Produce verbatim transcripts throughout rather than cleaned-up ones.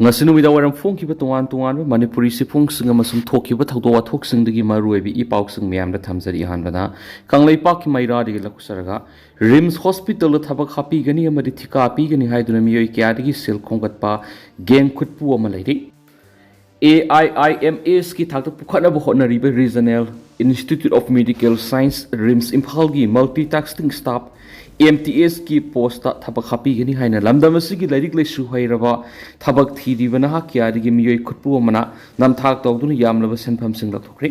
ꯉꯁꯤ ꯅꯨꯃꯤꯗꯥꯡ ꯋꯥꯏꯔꯝ ꯐꯣꯡꯈꯤꯕ ꯇꯣꯉꯥꯟ ꯇꯣꯉꯥꯟꯕ ꯃꯅꯤꯄꯨꯔꯤ ꯆꯦꯐꯣꯡꯁꯤꯡ ꯑꯃꯁꯨꯡ ꯊꯣꯛꯈꯤꯕ ꯊꯧꯗꯣꯛ ꯋꯥꯊꯣꯛꯁꯤꯡꯗꯒꯤ ꯃꯔꯨꯑꯣꯏꯕ ꯏ ꯄꯥꯎꯁꯤꯡ ꯃꯌꯥꯝꯗ ꯊꯝꯖꯔꯤ꯫ ꯑꯍꯥꯟꯕꯗ ꯀꯪꯂꯩꯄꯥꯛꯀꯤ ꯃꯩꯔꯥꯗꯒꯤ ꯂꯧꯊꯣꯛꯆꯔꯒ, ꯔꯤꯝꯁ ꯍꯣꯁꯄꯤꯇꯥꯜꯗ ꯊꯕꯛ ꯍꯥꯞꯄꯤꯒꯅꯤ ꯑꯃꯗꯤ ꯊꯤꯀꯥ ꯄꯤꯒꯅꯤ ꯍꯥꯏꯗꯨꯅ ꯃꯤꯑꯣꯏ ꯀꯌꯥꯗꯒꯤ ꯁꯦꯜ ꯈꯣꯝꯒꯠꯄ ꯒꯦꯡ ꯈꯨꯠꯄꯨ ꯑꯃ ꯂꯩꯔꯤ꯫ ꯑꯦ ꯑꯥꯏ ꯑꯥꯏ ꯑꯦꯝ ꯑꯦꯁꯀꯤ ꯊꯥꯛꯇ ꯄꯨꯈꯠꯅꯕ ꯍꯣꯠꯅꯔꯤꯕ Regional Institute of Medical Science, RIMS ꯏꯝꯐꯥꯜꯒꯤ multitasking staff, ꯑꯦꯝ ꯇꯤ ꯑꯦꯁꯀꯤ ꯄꯣꯁꯇ ꯊꯕꯛ ꯍꯥꯞꯄꯤꯒꯅꯤ ꯍꯥꯏꯅ ꯂꯝꯗꯝ ꯑꯁꯤꯒꯤ ꯂꯥꯏꯔꯤꯛ ꯂꯥꯏꯁꯨ ꯍꯩꯔꯕ ꯊꯕꯛ ꯊꯤꯔꯤꯕ ꯅꯍꯥ ꯀꯌꯥꯗꯒꯤ ꯃꯤꯑꯣꯏ ꯈꯨꯠꯄꯨ ꯑꯃꯅ ꯅꯝꯊꯥꯛ ꯇꯧꯗꯨꯅ ꯌꯥꯝꯂꯕ ꯁꯦꯟꯐꯝꯁꯤꯡ ꯂꯧꯊꯣꯛꯈ꯭ꯔꯦ꯫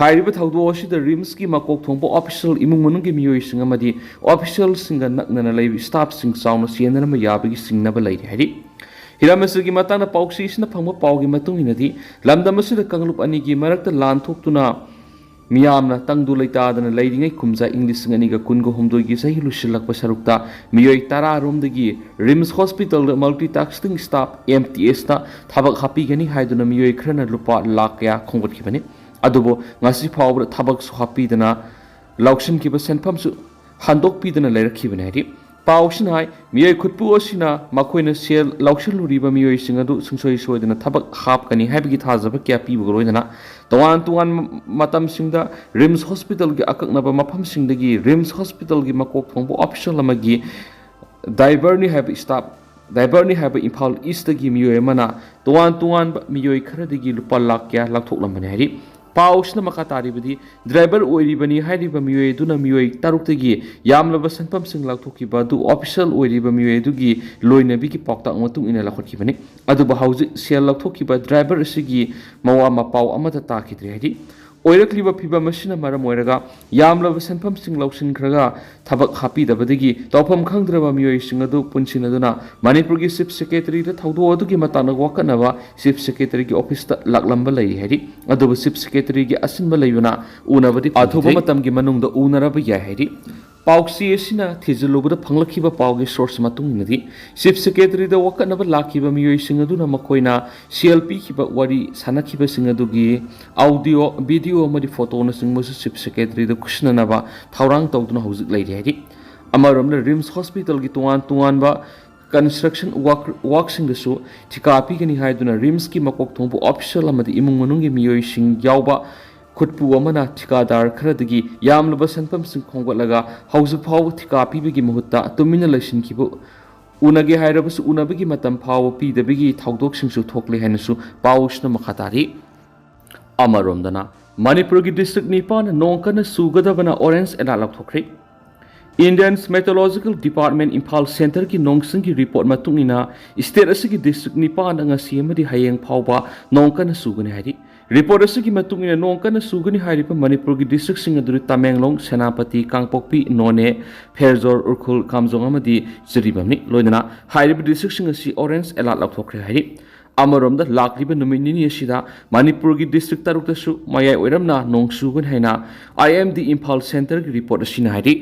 ꯍꯥꯏꯔꯤꯕ ꯊꯧꯗꯣꯛ ꯑꯁꯤꯗ ꯔꯤꯝꯁꯀꯤ ꯃꯀꯣꯛ ꯊꯣꯡꯕ ꯑꯣꯐꯤꯁꯤꯌꯦꯜ ꯏꯃꯨꯡ ꯃꯅꯨꯡꯒꯤ ꯃꯤꯑꯣꯏꯁꯤꯡ ꯑꯃꯗꯤ ꯑꯣꯐꯤꯁꯤꯌꯦꯜꯁꯤꯡꯒ ꯅꯛꯅꯅ ꯂꯩꯕ ꯁ꯭ꯇꯥꯐꯁꯤꯡ ꯆꯥꯎꯅ ꯆꯦꯟꯅꯔꯝꯕ ꯌꯥꯕꯒꯤ ꯆꯤꯡꯅꯕ ꯂꯩꯔꯤ ꯍꯥꯏꯔꯤ꯫ ꯍꯤꯔꯝ ꯑꯁꯤꯒꯤ ꯃꯇꯥꯡꯗ ꯄꯥꯎꯆꯦꯁꯤꯅ ꯐꯪꯕ ꯄꯥꯎꯒꯤ ꯃꯇꯨꯡ ꯏꯟꯅꯗꯤ, ꯂꯝꯗꯝ ꯑꯁꯤꯗ ꯀꯥꯡꯂꯨꯞ ꯑꯅꯤꯒꯤ ꯃꯔꯛꯇ ꯂꯥꯟ ꯊꯣꯛꯇꯨꯅ ꯃꯤꯌꯥꯝꯅ ꯇꯪꯗꯨ ꯂꯩꯇꯥꯗꯅ ꯂꯩꯔꯤꯉꯩ ꯀꯨꯝꯖꯥ ꯏꯪ ꯂꯤꯁꯤꯡ ꯑꯅꯤꯒ ꯀꯨꯟꯒ ꯍꯨꯝꯗꯣꯏꯒꯤ ꯆꯍꯤ ꯂꯣꯏꯁꯤꯜꯂꯛꯄ ꯁꯔꯨꯛꯇ ꯃꯤꯑꯣꯏ ꯇꯔꯥ ꯔꯣꯝꯗꯒꯤ ꯔꯤꯝꯁ ꯍꯣꯁꯄꯤꯇꯥꯜꯗ multitasking staff, ꯑꯦꯝ ꯇꯤ ꯑꯦꯁꯇ ꯊꯕꯛ ꯍꯥꯞꯄꯤꯒꯅꯤ ꯍꯥꯏꯗꯨꯅ ꯃꯤꯑꯣꯏ ꯈꯔꯅ ꯂꯨꯄꯥ ꯂꯥꯈ ꯀꯌꯥ ꯈꯣꯝꯒꯠꯈꯤꯕꯅꯤ꯫ ꯑꯗꯨꯕꯨ ꯉꯁꯤ ꯐꯥꯎꯕꯗ ꯊꯕꯛꯁꯨ ꯍꯥꯞꯄꯤꯗꯅ ꯂꯧꯁꯤꯟꯈꯤꯕ ꯁꯦꯟꯐꯝꯁꯨ ꯍꯟꯗꯣꯛꯄꯤꯗꯅ ꯂꯩꯔꯛꯈꯤꯕꯅꯤ ꯍꯥꯏꯔꯤ꯫ ꯄꯥꯎꯁꯤꯅ ꯍꯥꯏ, ꯃꯤꯑꯣꯏ ꯈꯨꯠꯄꯨ ꯑꯁꯤꯅ ꯃꯈꯣꯏꯅ ꯁꯦꯜ ꯂꯧꯁꯤꯜꯂꯨꯔꯤꯕ ꯃꯤꯑꯣꯏꯁꯤꯡ ꯑꯗꯨ ꯁꯨꯡꯁꯣꯏ ꯁꯣꯏꯗꯅ ꯊꯕꯛ ꯍꯥꯞꯀꯅꯤ ꯍꯥꯏꯕꯒꯤ ꯊꯥꯖꯕ ꯀꯌꯥ ꯄꯤꯕꯒ ꯂꯣꯏꯅꯅ, ꯇꯣꯉꯥꯟ ꯇꯣꯉꯥꯟꯕ ꯃꯇꯝꯁꯤꯡꯗ ꯔꯤꯝꯁ ꯍꯣꯁꯄꯤꯇꯥꯜꯒꯤ ꯑꯀꯛꯅꯕ ꯃꯐꯝꯁꯤꯡꯗꯒꯤ ꯔꯤꯝꯁ ꯍꯣꯁꯄꯤꯇꯥꯜꯒꯤ ꯃꯀꯣꯛ ꯊꯣꯡꯕ ꯑꯣꯐꯤꯁꯤꯌꯦꯜ ꯑꯃꯒꯤ ꯗ꯭ꯔꯥꯏꯚꯔꯅꯤ ꯍꯥꯏꯕ ꯁ꯭ꯇꯥꯐ, ꯗ꯭ꯔꯥꯏꯚꯔꯅꯤ ꯍꯥꯏꯕ ꯏꯝꯐꯥꯜ ꯏꯁꯇꯒꯤ ꯃꯤꯑꯣꯏ ꯑꯃꯅ ꯇꯣꯉꯥꯟ ꯇꯣꯉꯥꯟꯕ ꯃꯤꯑꯣꯏ ꯈꯔꯗꯒꯤ ꯂꯨꯄꯥ ꯂꯥꯈ ꯀꯌꯥ ꯂꯧꯊꯣꯛꯂꯝꯕꯅꯤ ꯍꯥꯏꯔꯤ꯫ ꯄꯥꯎꯁꯤꯅ ꯃꯈꯥ ꯇꯥꯔꯤꯕꯗꯤ, ꯗ꯭ꯔꯥꯏꯚꯔ ꯑꯣꯏꯔꯤꯕꯅꯤ ꯍꯥꯏꯔꯤꯕ ꯃꯤꯑꯣꯏ ꯑꯗꯨꯅ ꯃꯤꯑꯣꯏ ꯇꯔꯨꯛꯇꯒꯤ ꯌꯥꯝꯂꯕ ꯁꯦꯟꯐꯝꯁꯤꯡ ꯂꯧꯊꯣꯛꯈꯤꯕ ꯑꯗꯨ ꯑꯣꯐꯤꯁꯤꯌꯦꯜ ꯑꯣꯏꯔꯤꯕ ꯃꯤꯑꯣꯏ ꯑꯗꯨꯒꯤ ꯂꯣꯏꯅꯕꯤꯒꯤ ꯄꯥꯎꯇꯥꯛ ꯃꯇꯨꯡ ꯏꯟꯅ ꯂꯧꯈꯠꯈꯤꯕꯅꯤ꯫ ꯑꯗꯨꯕꯨ ꯍꯧꯖꯤꯛ ꯁꯦꯜ ꯂꯧꯊꯣꯛꯈꯤꯕ ꯗ꯭ꯔꯥꯏꯚꯔ ꯑꯁꯤꯒꯤ ꯃꯋꯥ ꯃꯄꯥꯎ ꯑꯃꯠꯇ ꯇꯥꯈꯤꯗ꯭ꯔꯤ ꯍꯥꯏꯔꯤ꯫ ꯑꯣꯏꯔꯛꯂꯤꯕ ꯐꯤꯚꯝ ꯑꯁꯤꯅ ꯃꯔꯝ ꯑꯣꯏꯔꯒ ꯌꯥꯝꯂꯕ ꯁꯦꯟꯐꯝꯁꯤꯡ ꯂꯧꯁꯤꯟꯈ꯭ꯔꯒ ꯊꯕꯛ ꯍꯥꯞꯄꯤꯗꯕꯗꯒꯤ ꯇꯧꯐꯝ ꯈꯪꯗ꯭ꯔꯕ ꯃꯤꯑꯣꯏꯁꯤꯡ ꯑꯗꯨ ꯄꯨꯟꯁꯤꯟꯅꯗꯨꯅ ꯃꯅꯤꯄꯨꯔꯒꯤ ꯆꯤꯐ ꯁꯦꯀ꯭ꯔꯦꯇꯔꯤꯗ ꯊꯧꯗꯣꯛ ꯑꯗꯨꯒꯤ ꯃꯇꯥꯡꯗ ꯋꯥꯀꯠꯅꯕ ꯆꯤꯐ ꯁꯦꯀ꯭ꯔꯦꯇꯔꯤꯒꯤ ꯑꯣꯐꯤꯁꯇ ꯂꯥꯛꯂꯝꯕ ꯂꯩꯔꯤ ꯍꯥꯏꯔꯤ꯫ ꯑꯗꯨꯕꯨ ꯆꯤꯐ ꯁꯦꯀ꯭ꯔꯦꯇꯔꯤꯒꯤ ꯑꯁꯤꯟꯕ ꯂꯩꯕꯅ ꯎꯅꯕꯗꯤ ꯑꯊꯨꯕ ꯐꯪꯈꯤꯗ꯭ꯔꯤ꯫ ꯃꯇꯝꯒꯤ ꯃꯅꯨꯡꯗ ꯎꯅꯔꯕ ꯌꯥꯏ ꯍꯥꯏꯔꯤ꯫ ꯄꯥꯎꯆꯦ ꯑꯁꯤꯅ ꯊꯤꯖꯤꯜꯂꯨꯕꯗ ꯐꯪꯂꯛꯈꯤꯕ ꯄꯥꯎꯒꯤ ꯁꯣꯔꯁ ꯃꯇꯨꯡ ꯏꯟꯅꯗꯤ, ꯆꯤꯐ ꯁꯦꯀ꯭ꯔꯦꯇꯔꯤꯗ ꯋꯥꯀꯠꯅꯕ ꯂꯥꯛꯈꯤꯕ ꯃꯤꯑꯣꯏꯁꯤꯡ ꯑꯗꯨꯅ ꯃꯈꯣꯏꯅ ꯁꯦꯜ ꯄꯤꯈꯤꯕ ꯋꯥꯔꯤ ꯁꯥꯟꯅꯈꯤꯕꯁꯤꯡ ꯑꯗꯨꯒꯤ ꯑꯥꯎꯗꯤꯑꯣ, ꯚꯤꯗꯤꯑꯣ ꯑꯃꯗꯤ ꯐꯣꯇꯣꯅꯆꯤꯡꯕꯁꯨ ꯆꯤꯐ ꯁꯦꯀ꯭ꯔꯦꯇꯔꯤꯗ ꯈꯨꯠꯁꯤꯟꯅꯅꯕ ꯊꯧꯔꯥꯡ ꯇꯧꯗꯨꯅ ꯍꯧꯖꯤꯛ ꯂꯩꯔꯤ ꯍꯥꯏꯔꯤ꯫ ꯑꯃꯔꯣꯝꯗ ꯔꯤꯝꯁ ꯍꯣꯁꯄꯤꯇꯥꯜꯒꯤ ꯇꯣꯉꯥꯟ ꯇꯣꯉꯥꯟꯕ construction work workꯁꯤꯡꯗꯁꯨ ꯊꯤꯀꯥ ꯄꯤꯒꯅꯤ ꯍꯥꯏꯗꯨꯅ ꯔꯤꯝꯁꯀꯤ ꯃꯀꯣꯛ ꯊꯣꯡꯕ official ꯑꯃꯗꯤ ꯏꯃꯨꯡ ꯃꯅꯨꯡꯒꯤ ꯃꯤꯑꯣꯏꯁꯤꯡ ꯌꯥꯎꯕ ꯈꯨꯠꯄꯨ ꯑꯃꯅ ꯊꯤꯀꯥꯗꯥꯔ ꯈꯔꯗꯒꯤ ꯌꯥꯝꯂꯕ ꯁꯦꯟꯐꯝꯁꯤꯡ ꯈꯣꯝꯒꯠꯂꯒ ꯍꯧꯖꯤꯛ ꯐꯥꯎꯕ ꯊꯤꯀꯥ ꯄꯤꯕꯒꯤ ꯃꯍꯨꯠꯇ ꯇꯨꯃꯤꯟꯅ ꯂꯩꯁꯤꯟꯈꯤꯕ ꯎꯅꯒꯦ ꯍꯥꯏꯔꯕꯁꯨ ꯎꯅꯕꯒꯤ ꯃꯇꯝ ꯐꯥꯎꯕ ꯄꯤꯗꯕꯒꯤ ꯊꯧꯗꯣꯛꯁꯤꯡꯁꯨ ꯊꯣꯛꯂꯦ ꯍꯥꯏꯅꯁꯨ ꯄꯥꯎꯁꯤꯅ ꯃꯈꯥ ꯇꯥꯔꯤ꯫ ꯑꯃꯔꯣꯝꯗꯅ ꯃꯅꯤꯄꯨꯔꯒꯤ district ꯅꯤꯄꯥꯟ ꯅꯣꯡ ꯀꯟꯅ ꯆꯨꯒꯗꯕꯅ orange alert ꯂꯥꯎꯊꯣꯛꯈ꯭ꯔꯦ꯫ Indian Meteorological Department Imphal centreꯒꯤ ꯅꯣꯡꯁꯤꯡꯒꯤ report ꯃꯇꯨꯡ ꯏꯟꯅ state ꯑꯁꯤꯒꯤ district ꯅꯤꯄꯥꯟꯗ ꯉꯁꯤ ꯑꯃꯗꯤ ꯍꯌꯦꯡ ꯐꯥꯎꯕ ꯅꯣꯡ ꯀꯟꯅ ꯆꯨꯒꯅꯤ ꯍꯥꯏꯔꯤ꯫ Report ꯑꯁꯤꯒꯤ ꯃꯇꯨꯡ ꯏꯟꯅ ꯅꯣꯡ ꯀꯟꯅ ꯆꯨꯒꯅꯤ ꯍꯥꯏꯔꯤꯕ ꯃꯅꯤꯄꯨꯔꯒꯤ districtꯁꯤꯡ ꯑꯗꯨꯗꯤ ꯇꯃꯦꯡꯂꯣꯡ, ꯁꯦꯅꯥꯄꯇꯤ, ꯀꯥꯡꯄꯣꯛꯄꯤ, ꯅꯣꯅꯦ, ꯐꯦꯔꯖꯣꯔ, ꯎꯈ꯭ꯔꯨꯜ, ꯀꯥꯝꯖꯣꯡ ꯑꯃꯗꯤ ꯖꯤꯔꯤꯕꯥꯝꯅꯤ꯫ ꯂꯣꯏꯅꯅ ꯍꯥꯏꯔꯤꯕ districtꯁꯤꯡ ꯑꯁꯤ orange alert ꯂꯥꯎꯊꯣꯛꯈ꯭ꯔꯦ ꯍꯥꯏꯔꯤ꯫ ꯑꯃꯔꯣꯝꯗ ꯂꯥꯛꯂꯤꯕ ꯅꯨꯃꯤꯠ ꯅꯤꯅꯤ ꯑꯁꯤꯗ ꯃꯅꯤꯄꯨꯔꯒꯤ district ꯇꯔꯨꯛꯇꯁꯨ ꯃꯌꯥꯏ ꯑꯣꯏꯔꯝꯅ ꯅꯣꯡ ꯆꯨꯒꯅꯤ ꯍꯥꯏꯅ IMD ꯏꯝꯐꯥꯜ centreꯒꯤ report ꯑꯁꯤꯅ ꯍꯥꯏꯔꯤ꯫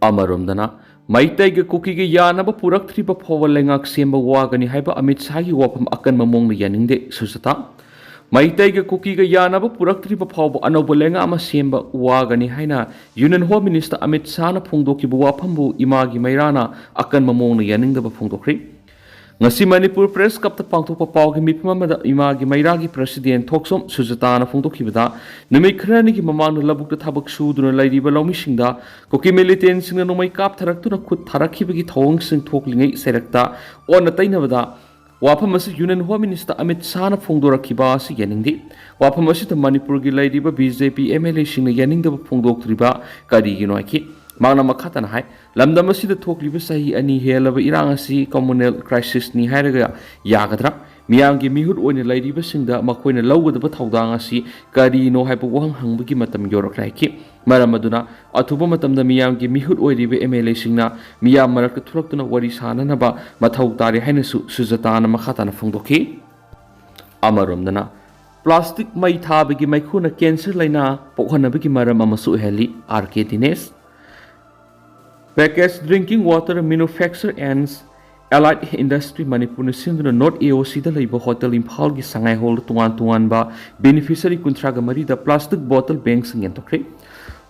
ꯑꯃꯔꯣꯝꯗꯅ ꯃꯩꯇꯩꯒ ꯀꯨꯀꯤꯒ ꯌꯥꯅꯕ ꯄꯨꯔꯛꯇ꯭ꯔꯤꯕ ꯐꯥꯎꯕ ꯂꯩꯉꯥꯛ ꯁꯦꯝꯕ ꯋꯥꯒꯅꯤ ꯍꯥꯏꯕ ꯑꯃꯤꯠ ꯁꯥꯍꯒꯤ ꯋꯥꯐꯝ ꯑꯀꯟꯕ ꯃꯑꯣꯡꯗ ꯌꯥꯅꯤꯡꯗꯦ ꯁꯨꯖꯇꯥ꯫ ꯃꯩꯇꯩꯒ ꯀꯨꯀꯤꯒ ꯌꯥꯅꯕ ꯄꯨꯔꯛꯇ꯭ꯔꯤꯕ ꯐꯥꯎꯕ ꯑꯅꯧꯕ ꯂꯩꯉꯥꯛ ꯑꯃ ꯁꯦꯝꯕ ꯋꯥꯒꯅꯤ ꯍꯥꯏꯅ Union Home Minister ꯑꯃꯤꯠ ꯁꯥꯍꯅ ꯐꯣꯡꯗꯣꯛꯈꯤꯕ ꯋꯥꯐꯝꯕꯨ ꯏꯃꯥꯒꯤ ꯃꯩꯔꯥꯅ ꯑꯀꯟꯕ ꯃꯑꯣꯡꯗ ꯌꯥꯅꯤꯡꯗꯕ ꯐꯣꯡꯗꯣꯛꯈ꯭ꯔꯤ꯫ ꯉꯁꯤ ꯃꯅꯤꯄꯨꯔ Press Clubꯇ ꯄꯥꯡꯊꯣꯛꯄ ꯄꯥꯎꯒꯤ ꯃꯤꯐꯝ ꯑꯃꯗ ꯏꯃꯥꯒꯤ ꯃꯩꯔꯥꯒꯤ President ꯊꯣꯛꯆꯣꯝ ꯁꯨꯖꯇꯥꯅ ꯐꯣꯡꯗꯣꯛꯈꯤꯕꯗ, ꯅꯨꯃꯤꯠ ꯈꯔꯅꯤꯒꯤ ꯃꯃꯥꯡꯗ ꯂꯧꯕꯨꯛꯇ ꯊꯕꯛ ꯁꯨꯗꯨꯅ ꯂꯩꯔꯤꯕ ꯂꯧꯃꯤꯁꯤꯡꯗ ꯀꯨꯀꯤ militantꯁꯤꯡꯅ ꯅꯣꯡꯃꯩ ꯀꯥꯞꯊꯔꯛꯇꯨꯅ ꯈꯨꯠ ꯊꯥꯔꯛꯈꯤꯕꯒꯤ ꯊꯧꯑꯣꯡꯁꯤꯡ ꯊꯣꯛꯂꯤꯉꯩ ꯆꯩꯔꯛꯇ ꯑꯣꯟꯅ ꯇꯩꯅꯕꯗ ꯋꯥꯐꯝ ꯑꯁꯤ Union Home Minister ꯑꯃꯤꯠ ꯁꯥꯍꯅ ꯐꯣꯡꯗꯣꯔꯛꯈꯤꯕ ꯑꯁꯤ ꯌꯥꯅꯤꯡꯗꯦ꯫ ꯋꯥꯐꯝ ꯑꯁꯤꯗ ꯃꯅꯤꯄꯨꯔꯒꯤ ꯂꯩꯔꯤꯕ BJP MLAꯁꯤꯡꯅ ꯌꯥꯅꯤꯡꯗꯕ ꯐꯣꯡꯗꯣꯛꯇ꯭ꯔꯤꯕ ꯀꯔꯤꯒꯤꯅꯣ ꯍꯥꯏꯈꯤ꯫ ꯃꯍꯥꯛꯅ ꯃꯈꯥ ꯇꯥꯅ ꯍꯥꯏ, ꯂꯝꯗꯝ ꯑꯁꯤꯗ ꯊꯣꯛꯂꯤꯕ ꯆꯍꯤ ꯑꯅꯤ ꯍꯦꯜꯂꯕ ꯏꯔꯥꯡ ꯑꯁꯤ communal crisisꯅꯤ ꯍꯥꯏꯔꯒ ꯌꯥꯒꯗ꯭ꯔꯥ? ꯃꯤꯌꯥꯝꯒꯤ ꯃꯤꯍꯨꯠ ꯑꯣꯏꯅ ꯂꯩꯔꯤꯕꯁꯤꯡꯗ ꯃꯈꯣꯏꯅ ꯂꯧꯒꯗꯕ ꯊꯧꯗꯥꯡ ꯑꯁꯤ ꯀꯔꯤꯅꯣ ꯍꯥꯏꯕ ꯋꯥꯍꯪ ꯍꯪꯕꯒꯤ ꯃꯇꯝ ꯌꯧꯔꯛꯂꯦ ꯍꯥꯏꯈꯤ꯫ ꯃꯔꯝ ꯑꯗꯨꯅ ꯑꯊꯨꯕ ꯃꯇꯝꯗ ꯃꯤꯌꯥꯝꯒꯤ ꯃꯤꯍꯨꯠ ꯑꯣꯏꯔꯤꯕ MLAꯁꯤꯡꯅ ꯃꯤꯌꯥꯝ ꯃꯔꯛꯇ ꯊꯣꯛꯂꯛꯇꯨꯅ ꯋꯥꯔꯤ ꯁꯥꯅꯅꯕ ꯃꯊꯧ ꯇꯥꯔꯦ ꯍꯥꯏꯅꯁꯨ ꯁꯨꯖꯇꯥꯅ ꯃꯈꯥ ꯇꯥꯅ ꯐꯣꯡꯗꯣꯛꯈꯤ꯫ ꯑꯃꯔꯣꯝꯗꯅ plastic ꯃꯩ ꯊꯥꯕꯒꯤ ꯃꯩꯈꯨꯅ cancer ꯂꯥꯏꯅꯥ ꯄꯣꯛꯍꯟꯅꯕꯒꯤ ꯃꯔꯝ ꯑꯃꯁꯨ ꯑꯣꯏꯍꯜꯂꯤ꯫ RK Dinesh. Packaged drinking water manufacture and allied industry ꯃꯅꯤꯄꯨꯔꯅ ꯁꯤꯟꯗꯨꯅ North AOCꯗ ꯂꯩꯕ Hotel ꯏꯝꯐꯥꯜꯒꯤ ꯁꯉꯥꯏ ꯍꯣꯜꯗ ꯇꯣꯉꯥꯟ ꯇꯣꯉꯥꯟꯕ beneficiary ꯀꯨꯟꯊ꯭ꯔꯥꯒ ꯃꯔꯤꯗ plastic bottle bankꯁꯤꯡ ꯌꯦꯟꯊꯣꯛꯈ꯭ꯔꯦ꯫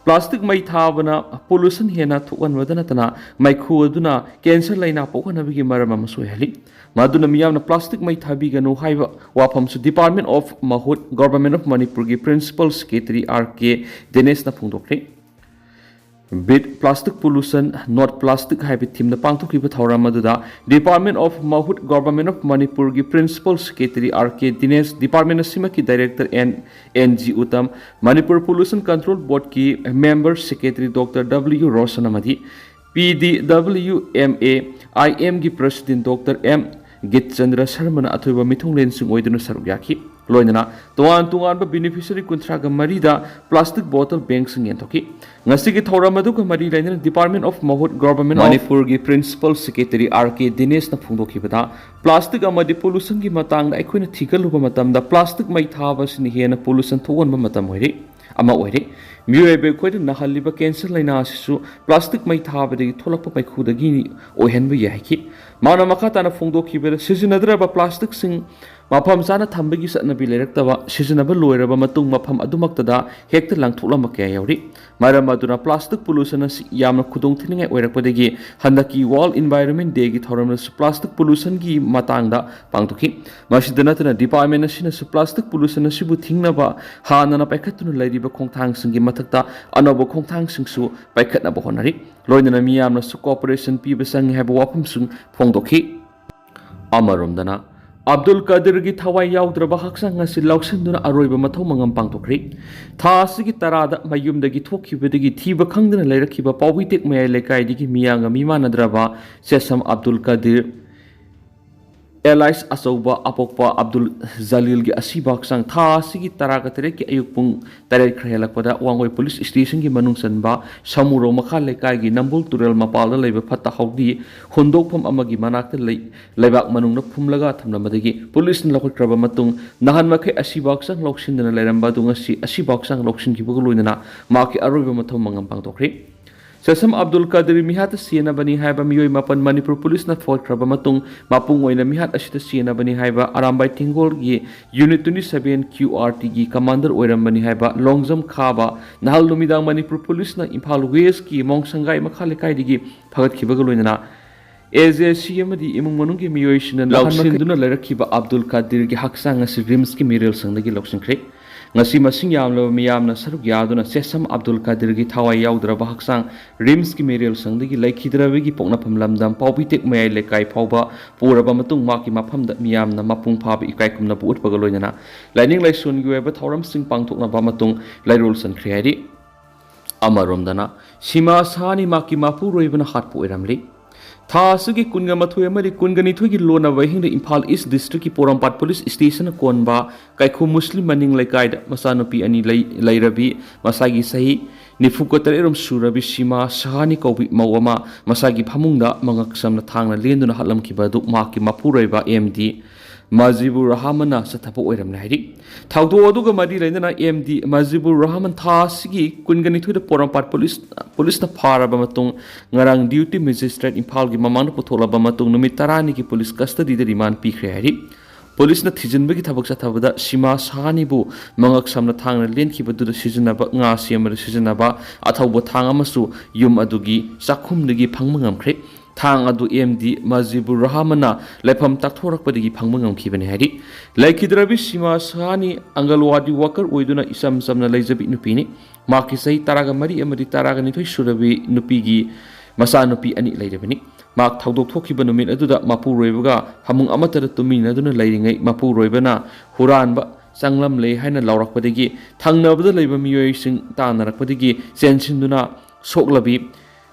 ꯄ꯭ꯂꯥꯁꯇꯤꯛ ꯃꯩ ꯊꯥꯕꯅ ꯄꯣꯂꯨꯁꯟ ꯍꯦꯟꯅ ꯊꯣꯛꯍꯟꯕꯗ ꯅꯠꯇꯅ ꯃꯩꯈꯨ ꯑꯗꯨꯅ ꯀꯦꯟꯁꯔ ꯂꯥꯏꯅꯥ ꯄꯣꯛꯍꯟꯅꯕꯒꯤ ꯃꯔꯝ ꯑꯃꯁꯨ ꯑꯣꯏꯍꯜꯂꯤ꯫ ꯃꯗꯨꯅ ꯃꯤꯌꯥꯝꯅ ꯄ꯭ꯂꯥꯁꯇꯤꯛ ꯃꯩ ꯊꯥꯕꯤꯒꯅꯨ ꯍꯥꯏꯕ ꯋꯥꯐꯝꯁꯨ Department of Mahut, Government of ꯃꯅꯤꯄꯨꯔꯒꯤ Principal Secretary R K ꯗꯤꯅꯦꯁꯅ ꯐꯣꯡꯗꯣꯛꯈ꯭ꯔꯦ꯫ Beat Plastic Pollution, Not Plastic ꯍꯥꯏꯕ ꯊꯤꯝꯗ ꯄꯥꯡꯊꯣꯛꯈꯤꯕ ꯊꯧꯔꯝ ꯑꯗꯨꯗ Department of Mahut, Government of ꯃꯅꯤꯄꯨꯔꯒꯤ Principal Secretary R K ꯗꯤꯅꯦꯁ, department ꯑꯁꯤꯃꯛꯀꯤ Director N N G Uttam, Manipur Pollution Control Boardꯀꯤ Member Secretary Doctor W Roshan ꯑꯃꯗꯤ P D W M A I Mꯒꯤ President Doctor M ꯒꯤꯠꯆꯟꯗ꯭ꯔ ꯁꯔꯃꯅ ꯑꯊꯣꯏꯕ ꯃꯤꯊꯨꯡꯂꯦꯟꯁꯤꯡ ꯑꯣꯏꯗꯨꯅ ꯁꯔꯨꯛ ꯌꯥꯈꯤ꯫ ꯂꯣꯏꯅꯅ ꯇꯣꯉꯥꯟ ꯇꯣꯉꯥꯟꯕ beneficiary ꯀꯨꯟꯊ꯭ꯔꯥꯒ ꯃꯔꯤꯗ plastic bottle bankꯁꯤꯡ ꯌꯦꯟꯊꯣꯛꯈꯤ꯫ ꯉꯁꯤꯒꯤ ꯊꯧꯔꯝ ꯑꯗꯨꯒ ꯃꯔꯤ ꯂꯩꯅꯅ Department of Mahut, Government of ꯃꯅꯤꯄꯨꯔꯒꯤ Principal Secretary R K ꯗꯤꯅꯦꯁꯅ ꯐꯣꯡꯗꯣꯛꯈꯤꯕꯗ, ꯄ꯭ꯂꯥꯁꯇꯤꯛ ꯑꯃꯗꯤ ꯄꯣꯂꯨꯁꯟꯒꯤ ꯃꯇꯥꯡꯗ ꯑꯩꯈꯣꯏꯅ ꯊꯤꯒꯠꯂꯨꯕ ꯃꯇꯝꯗ, ꯄ꯭ꯂꯥꯁꯇꯤꯛ ꯃꯩ ꯊꯥꯕ ꯑꯁꯤꯅ ꯍꯦꯟꯅ ꯄꯣꯂꯨꯁꯟ ꯊꯣꯛꯍꯟꯕ ꯃꯇꯝ ꯑꯣꯏꯔꯦ, ꯑꯃ ꯑꯣꯏꯔꯦ꯫ ꯃꯤꯑꯣꯏꯕ ꯑꯩꯈꯣꯏꯗ ꯅꯥꯍꯜꯂꯤꯕ ꯀꯦꯟꯁꯔ ꯂꯥꯏꯅꯥ ꯑꯁꯤꯁꯨ ꯄ꯭ꯂꯥꯁꯇꯤꯛ ꯃꯩ ꯊꯥꯕꯗꯒꯤ ꯊꯣꯛꯂꯛꯄ ꯃꯩꯈꯨꯗꯒꯤ ꯑꯣꯏꯍꯟꯕ ꯌꯥꯏ ꯍꯥꯏꯈꯤ꯫ ꯃꯥꯅ ꯃꯈꯥ ꯇꯥꯅ ꯐꯣꯡꯗꯣꯛꯈꯤꯕꯗ, ꯁꯤꯖꯤꯟꯅꯗ꯭ꯔꯕ ꯄ꯭ꯂꯥꯁꯇꯤꯛꯁꯤꯡ ꯃꯐꯝ ꯆꯥꯅ ꯊꯝꯕꯒꯤ ꯆꯠꯅꯕꯤ ꯂꯩꯔꯛꯇꯕ, ꯁꯤꯖꯤꯟꯅꯕ ꯂꯣꯏꯔꯕ ꯃꯇꯨꯡ ꯃꯐꯝ ꯑꯗꯨꯃꯛꯇꯗ ꯍꯦꯛꯇ ꯂꯪꯊꯣꯛꯂꯝꯕ ꯀꯌꯥ ꯌꯥꯎꯔꯤ꯫ ꯃꯔꯝ ꯑꯗꯨꯅ plastic pollution ꯑꯁꯤ ꯌꯥꯝꯅ ꯈꯨꯗꯣꯡꯊꯤꯅꯤꯡꯉꯥꯏ ꯑꯣꯏꯔꯛꯄꯗꯒꯤ ꯍꯟꯗꯛꯀꯤ World Environment Dayꯒꯤ ꯊꯧꯔꯝꯗꯁꯨ plastic pollutionꯒꯤ ꯃꯇꯥꯡꯗ ꯄꯥꯡꯊꯣꯛꯈꯤ꯫ ꯃꯁꯤꯗ ꯅꯠꯇꯅ department ꯑꯁꯤꯅꯁꯨ plastic pollution ꯑꯁꯤꯕꯨ ꯊꯤꯡꯅꯕ ꯍꯥꯟꯅꯅ ꯄꯥꯏꯈꯠꯇꯨꯅ ꯂꯩꯔꯤꯕ ꯈꯣꯡꯊꯥꯡꯁꯤꯡꯒꯤ ꯃꯊꯛꯇ ꯑꯅꯧꯕ ꯈꯣꯡꯊꯥꯡꯁꯤꯡꯁꯨ ꯄꯥꯏꯈꯠꯅꯕ ꯍꯣꯠꯅꯔꯤ꯫ ꯂꯣꯏꯅꯅ ꯃꯤꯌꯥꯝꯅꯁꯨ cooperation ꯄꯤꯕ ꯆꯪꯏ ꯍꯥꯏꯕ ꯋꯥꯐꯝꯁꯨ ꯐꯣꯡꯗꯣꯛꯈꯤ꯫ ꯑꯃꯔꯣꯝꯗꯅ, ꯑꯕꯗꯨꯜ ꯀꯗꯤꯔꯒꯤ ꯊꯋꯥꯏ ꯌꯥꯎꯗ꯭ꯔꯕ ꯍꯛꯆꯥꯡ ꯑꯁꯤ ꯂꯧꯁꯤꯟꯗꯨꯅ ꯑꯔꯣꯏꯕ ꯃꯊꯧ ꯃꯉꯝ ꯄꯥꯡꯊꯣꯛꯈ꯭ꯔꯦ꯫ ꯊꯥ ꯑꯁꯤꯒꯤ ꯇꯔꯥꯗ ꯃꯌꯨꯝꯗꯒꯤ ꯊꯣꯛꯈꯤꯕꯗꯒꯤ ꯊꯤꯕ ꯈꯪꯗꯅ ꯂꯩꯔꯛꯈꯤꯕ ꯄꯥꯎꯕꯤꯇꯦꯛ ꯃꯌꯥꯏ ꯂꯩꯀꯥꯏꯗꯒꯤ ꯃꯤꯌꯥꯝꯒ ꯃꯤꯃꯥꯟꯅꯗ꯭ꯔꯕ ꯆꯦꯁꯝ ꯑꯕꯗꯨꯜ ꯀꯗꯤꯔ, alias ꯑꯆꯧꯕ ꯑꯄꯣꯛꯄ ꯑꯕꯗꯨꯜ ꯖꯂꯤꯜꯒꯤ ꯑꯁꯤꯕ ꯍꯛꯆꯥꯡ ꯊꯥ ꯑꯁꯤꯒꯤ ꯇꯔꯥꯒ ꯇꯔꯦꯠꯀꯤ ꯑꯌꯨꯛ ꯄꯨꯡ ꯇꯔꯦꯠ ꯈꯔ ꯍꯦꯜꯂꯛꯄꯗ ꯋꯥꯡꯒꯣꯏ police stationꯒꯤ ꯃꯅꯨꯡ ꯆꯟꯕ ꯁꯃꯨꯔꯧ ꯃꯈꯥ ꯂꯩꯀꯥꯏꯒꯤ ꯅꯝꯕꯨꯜ ꯇꯨꯔꯦꯜ ꯃꯄꯥꯜꯗ ꯂꯩꯕ ꯐꯠꯇ ꯍꯥꯎꯗꯤ ꯍꯨꯟꯗꯣꯛꯐꯝ ꯑꯃꯒꯤ ꯃꯅꯥꯛꯇ ꯂꯩ, ꯂꯩꯕꯥꯛ ꯃꯅꯨꯡꯗ ꯐꯨꯝꯂꯒ ꯊꯝꯂꯝꯕꯗꯒꯤ policeꯅ ꯂꯧꯈꯠꯈ꯭ꯔꯕ ꯃꯇꯨꯡ, ꯅꯍꯥꯟ ꯃꯈꯩ ꯑꯁꯤꯕ ꯍꯛꯆꯥꯡ ꯂꯧꯁꯤꯟꯗꯅ ꯂꯩꯔꯝꯕ ꯑꯗꯨ ꯉꯁꯤ ꯑꯁꯤꯕ ꯍꯛꯆꯥꯡ ꯂꯧꯁꯤꯟꯈꯤꯕꯒ ꯂꯣꯏꯅꯅ ꯃꯍꯥꯛꯀꯤ ꯑꯔꯣꯏꯕ ꯃꯊꯧ ꯃꯉꯝ ꯄꯥꯡꯊꯣꯛꯈ꯭ꯔꯦ꯫ ꯁꯦꯁꯝ ꯑꯕꯗꯨꯜ ꯀꯥꯗꯤꯔ ꯃꯤꯍꯥꯠꯇ ꯁꯤꯖꯤꯟꯅꯕꯅꯤ ꯍꯥꯏꯕ ꯃꯤꯑꯣꯏ ꯃꯥꯄꯟ ꯃꯅꯤꯄꯨꯔ ꯄꯨꯂꯤꯁꯅ ꯐꯥꯒꯠꯈ꯭ꯔꯕ ꯃꯇꯨꯡ, ꯃꯄꯨꯡ ꯑꯣꯏꯅ ꯃꯤꯍꯥꯠ ꯑꯁꯤꯗ ꯁꯤꯖꯤꯟꯅꯕꯅꯤ ꯍꯥꯏꯕ Arambai ꯇꯦꯡꯒꯣꯜꯒꯤ Unit twenty seven Q R T ꯒꯤ commander ꯑꯣꯏꯔꯝꯕꯅꯤ ꯍꯥꯏꯕ ꯂꯣꯡꯖꯝ ꯈꯥꯕ ꯅꯍꯥꯜ ꯅꯨꯃꯤꯗꯥꯡ ꯃꯅꯤꯄꯨꯔ ꯄꯨꯂꯤꯁꯅ ꯏꯝꯐꯥꯜ West ꯀꯤ ꯃꯣꯡꯁꯪꯒꯥꯏ ꯃꯈꯥ ꯂꯩꯀꯥꯏꯗꯒꯤ ꯐꯥꯒꯠꯈꯤꯕꯒ ꯂꯣꯏꯅꯅ, A J C ꯑꯃꯗꯤ ꯏꯃꯨꯡ ꯃꯅꯨꯡꯒꯤ ꯃꯤꯑꯣꯏꯁꯤꯡꯅ ꯂꯧꯁꯤꯟꯗꯨꯅ ꯂꯩꯔꯛꯈꯤꯕ ꯑꯕꯗꯨꯜ ꯀꯥꯗꯤꯔꯒꯤ ꯍꯛꯆꯥꯡ ꯑꯁꯤ RIMS ꯀꯤ ꯃꯤꯔꯦꯜ ꯁꯪꯗꯒꯤ ꯂꯧꯁꯤꯟꯈ꯭ꯔꯦ꯫ ꯉꯁꯤ ꯃꯁꯤꯡ ꯌꯥꯝꯂꯕ ꯃꯤꯌꯥꯝꯅ ꯁꯔꯨꯛ ꯌꯥꯗꯨꯅ ꯁꯦꯁꯝ ꯑꯕꯗꯨꯜ ꯀꯥꯗꯤꯔꯒꯤ ꯊꯋꯥꯏ ꯌꯥꯎꯗ꯭ꯔꯕ ꯍꯛꯆꯥꯡ RIMS ꯀꯤ ꯃꯤꯔꯦꯜ ꯁꯪꯗꯒꯤ ꯂꯩꯈꯤꯗ꯭ꯔꯕꯒꯤ ꯄꯣꯛꯅꯐꯝ ꯂꯝꯗꯝ ꯄꯥꯎꯕꯤꯇꯦꯛ ꯃꯌꯥꯏ ꯂꯩꯀꯥꯏ ꯐꯥꯎꯕ ꯄꯨꯔꯕ ꯃꯇꯨꯡ, ꯃꯍꯥꯛꯀꯤ ꯃꯐꯝꯗ ꯃꯤꯌꯥꯝꯅ ꯃꯄꯨꯡ ꯐꯥꯕ ꯏꯀꯥꯏ ꯈꯨꯝꯅꯕ ꯎꯠꯄꯒ ꯂꯣꯏꯅꯅ ꯂꯥꯏꯅꯤꯡ ꯂꯥꯏꯁꯣꯟꯒꯤ ꯑꯣꯏꯕ ꯊꯧꯔꯝꯁꯤꯡ ꯄꯥꯡꯊꯣꯛꯅꯕ ꯃꯇꯨꯡ ꯂꯩꯔꯣꯜ ꯆꯟꯈ꯭ꯔꯦ ꯍꯥꯏꯔꯤ꯫ ꯑꯃꯔꯣꯝꯗꯅ, ꯁꯤꯃꯥ ꯁꯥꯍꯥꯅꯤ ꯃꯍꯥꯛꯀꯤ ꯃꯄꯨꯔꯣꯏꯕꯅ ꯍꯥꯠꯄ ꯑꯣꯏꯔꯝꯂꯤ꯫ ꯊꯥ ꯑꯁꯤꯒꯤ ꯀꯨꯟꯒ ꯃꯥꯊꯣꯏ ꯑꯃꯗꯤ ꯀꯨꯟꯒ ꯅꯤꯊꯣꯏꯒꯤ ꯂꯣꯟꯅꯕ ꯑꯍꯤꯡꯗ ꯏꯝꯐꯥꯜ East District ꯀꯤ ꯄꯣꯔꯣꯝꯄꯥꯠ ꯄꯨꯂꯤꯁ ꯁ꯭ꯇꯦꯁꯟꯅ ꯀꯣꯟꯕ ꯀꯥꯏꯈꯨ ꯃꯨꯁꯂꯤꯝ ꯃꯅꯤꯡ ꯂꯩꯀꯥꯏꯗ ꯃꯆꯥꯅꯨꯄꯤ ꯑꯅꯤ ꯂꯩ-, ꯂꯩꯔꯕꯤ, ꯃꯁꯥꯒꯤ ꯆꯍꯤ ꯅꯤꯐꯨꯒ ꯇꯔꯦꯠ ꯔꯣꯝ ꯁꯨꯔꯕꯤ ꯁꯤꯃꯥ ꯁꯥꯍꯥꯅꯤ ꯀꯧꯕꯤ ꯃꯧ ꯑꯃ ꯃꯁꯥꯒꯤ ꯐꯃꯨꯡꯗ ꯃꯉꯛ ꯁꯝꯅ ꯊꯥꯡꯅ ꯂꯦꯟꯗꯨꯅ ꯍꯥꯠꯂꯝꯈꯤꯕ ꯑꯗꯨ ꯃꯍꯥꯛꯀꯤ ꯃꯄꯨꯔꯣꯏꯕ M D ꯃꯖꯤꯕꯨꯔ ꯔꯍꯃꯟꯅ ꯆꯠꯊꯕ ꯑꯣꯏꯔꯝꯂꯦ ꯍꯥꯏꯔꯤ꯫ ꯊꯧꯗꯣꯛ ꯑꯗꯨꯒ ꯃꯔꯤ ꯂꯩꯅꯅ M D ꯃꯖꯤꯕꯨꯔ ꯔꯍꯃꯟ ꯊꯥ ꯑꯁꯤꯒꯤ ꯀꯨꯟꯒ ꯅꯤꯊꯣꯏꯗ ꯄꯣꯔꯣꯝꯄꯥꯠ ꯄꯨꯂꯤꯁ, ꯄꯨꯂꯤꯁꯅ ꯐꯥꯔꯕ ꯃꯇꯨꯡ ꯉꯔꯥꯡ duty magistrate ꯏꯝꯐꯥꯜꯒꯤ ꯃꯃꯥꯡꯗ ꯄꯨꯊꯣꯛꯂꯕ ꯃꯇꯨꯡ ꯅꯨꯃꯤꯠ ꯇꯔꯥꯅꯤꯒꯤ ꯄꯨꯂꯤꯁ custody ꯗ remand ꯄꯤꯈ꯭ꯔꯦ ꯍꯥꯏꯔꯤ꯫ ꯄꯨꯂꯤꯁꯅ ꯊꯤꯖꯤꯟꯕꯒꯤ ꯊꯕꯛ ꯆꯠꯊꯕꯗ ꯁꯤꯃꯥ ꯁꯥꯍꯥꯅꯤꯕꯨ ꯃꯉꯛ ꯁꯝꯅ ꯊꯥꯡꯅ ꯂꯦꯟꯈꯤꯕꯗꯨꯗ ꯁꯤꯖꯤꯟꯅꯕ, ꯉꯥ ꯁꯦꯝꯕꯗ ꯁꯤꯖꯤꯟꯅꯕ ꯑꯊꯧꯕ ꯊꯥꯡ ꯑꯃꯁꯨ ꯌꯨꯝ ꯑꯗꯨꯒꯤ ꯆꯥꯛꯈꯨꯝꯗꯒꯤ ꯐꯪꯕ ꯉꯝꯈ꯭ꯔꯦ꯫ ꯊꯥꯡ ꯑꯗꯨ M D ꯃꯖꯤꯕꯨꯔ ꯔꯍꯃꯟꯅ ꯂꯩꯐꯝ ꯇꯥꯛꯊꯣꯔꯛꯄꯗꯒꯤ ꯐꯪꯕ ꯉꯝꯈꯤꯕꯅꯤ ꯍꯥꯏꯔꯤ꯫ ꯂꯩꯈꯤꯗ꯭ꯔꯕꯤ ꯁꯤꯃꯥ ꯁꯥꯍꯥꯅꯤ ꯑꯪꯒꯜꯋꯥꯗꯤ worker ꯑꯣꯏꯗꯨꯅ ꯏꯆꯝ ꯆꯝꯅ ꯂꯩꯖꯕꯤ ꯅꯨꯄꯤꯅꯤ꯫ ꯃꯍꯥꯛꯀꯤ ꯆꯍꯤ ꯇꯔꯥꯒ ꯃꯔꯤ ꯑꯃꯗꯤ ꯇꯔꯥꯒ ꯅꯤꯊꯣꯏ ꯁꯨꯔꯕꯤ ꯅꯨꯄꯤꯒꯤ ꯃꯆꯥꯅꯨꯄꯤ ꯑꯅꯤ ꯂꯩꯔꯕꯅꯤ꯫ ꯃꯍꯥꯛ ꯊꯧꯗꯣꯛ ꯊꯣꯛꯈꯤꯕ ꯅꯨꯃꯤꯠ ꯑꯗꯨꯗ ꯃꯄꯨꯔꯣꯏꯕꯒ ꯐꯃꯨꯡ ꯑꯃꯠꯇꯗ ꯇꯨꯝꯃꯤꯟꯅꯗꯨꯅ ꯂꯩꯔꯤꯉꯩ ꯃꯄꯨꯔꯣꯏꯕꯅ ꯍꯨꯔꯥꯟꯕ ꯆꯪꯂꯝꯂꯦ ꯍꯥꯏꯅ ꯂꯥꯎꯔꯛꯄꯗꯒꯤ ꯊꯪꯅꯕꯗ ꯂꯩꯕ ꯃꯤꯑꯣꯏꯁꯤꯡ ꯇꯥꯟꯅꯔꯛꯄꯗꯒꯤ ꯆꯦꯟꯁꯤꯟꯗꯨꯅ ꯁꯣꯛꯂꯕꯤ,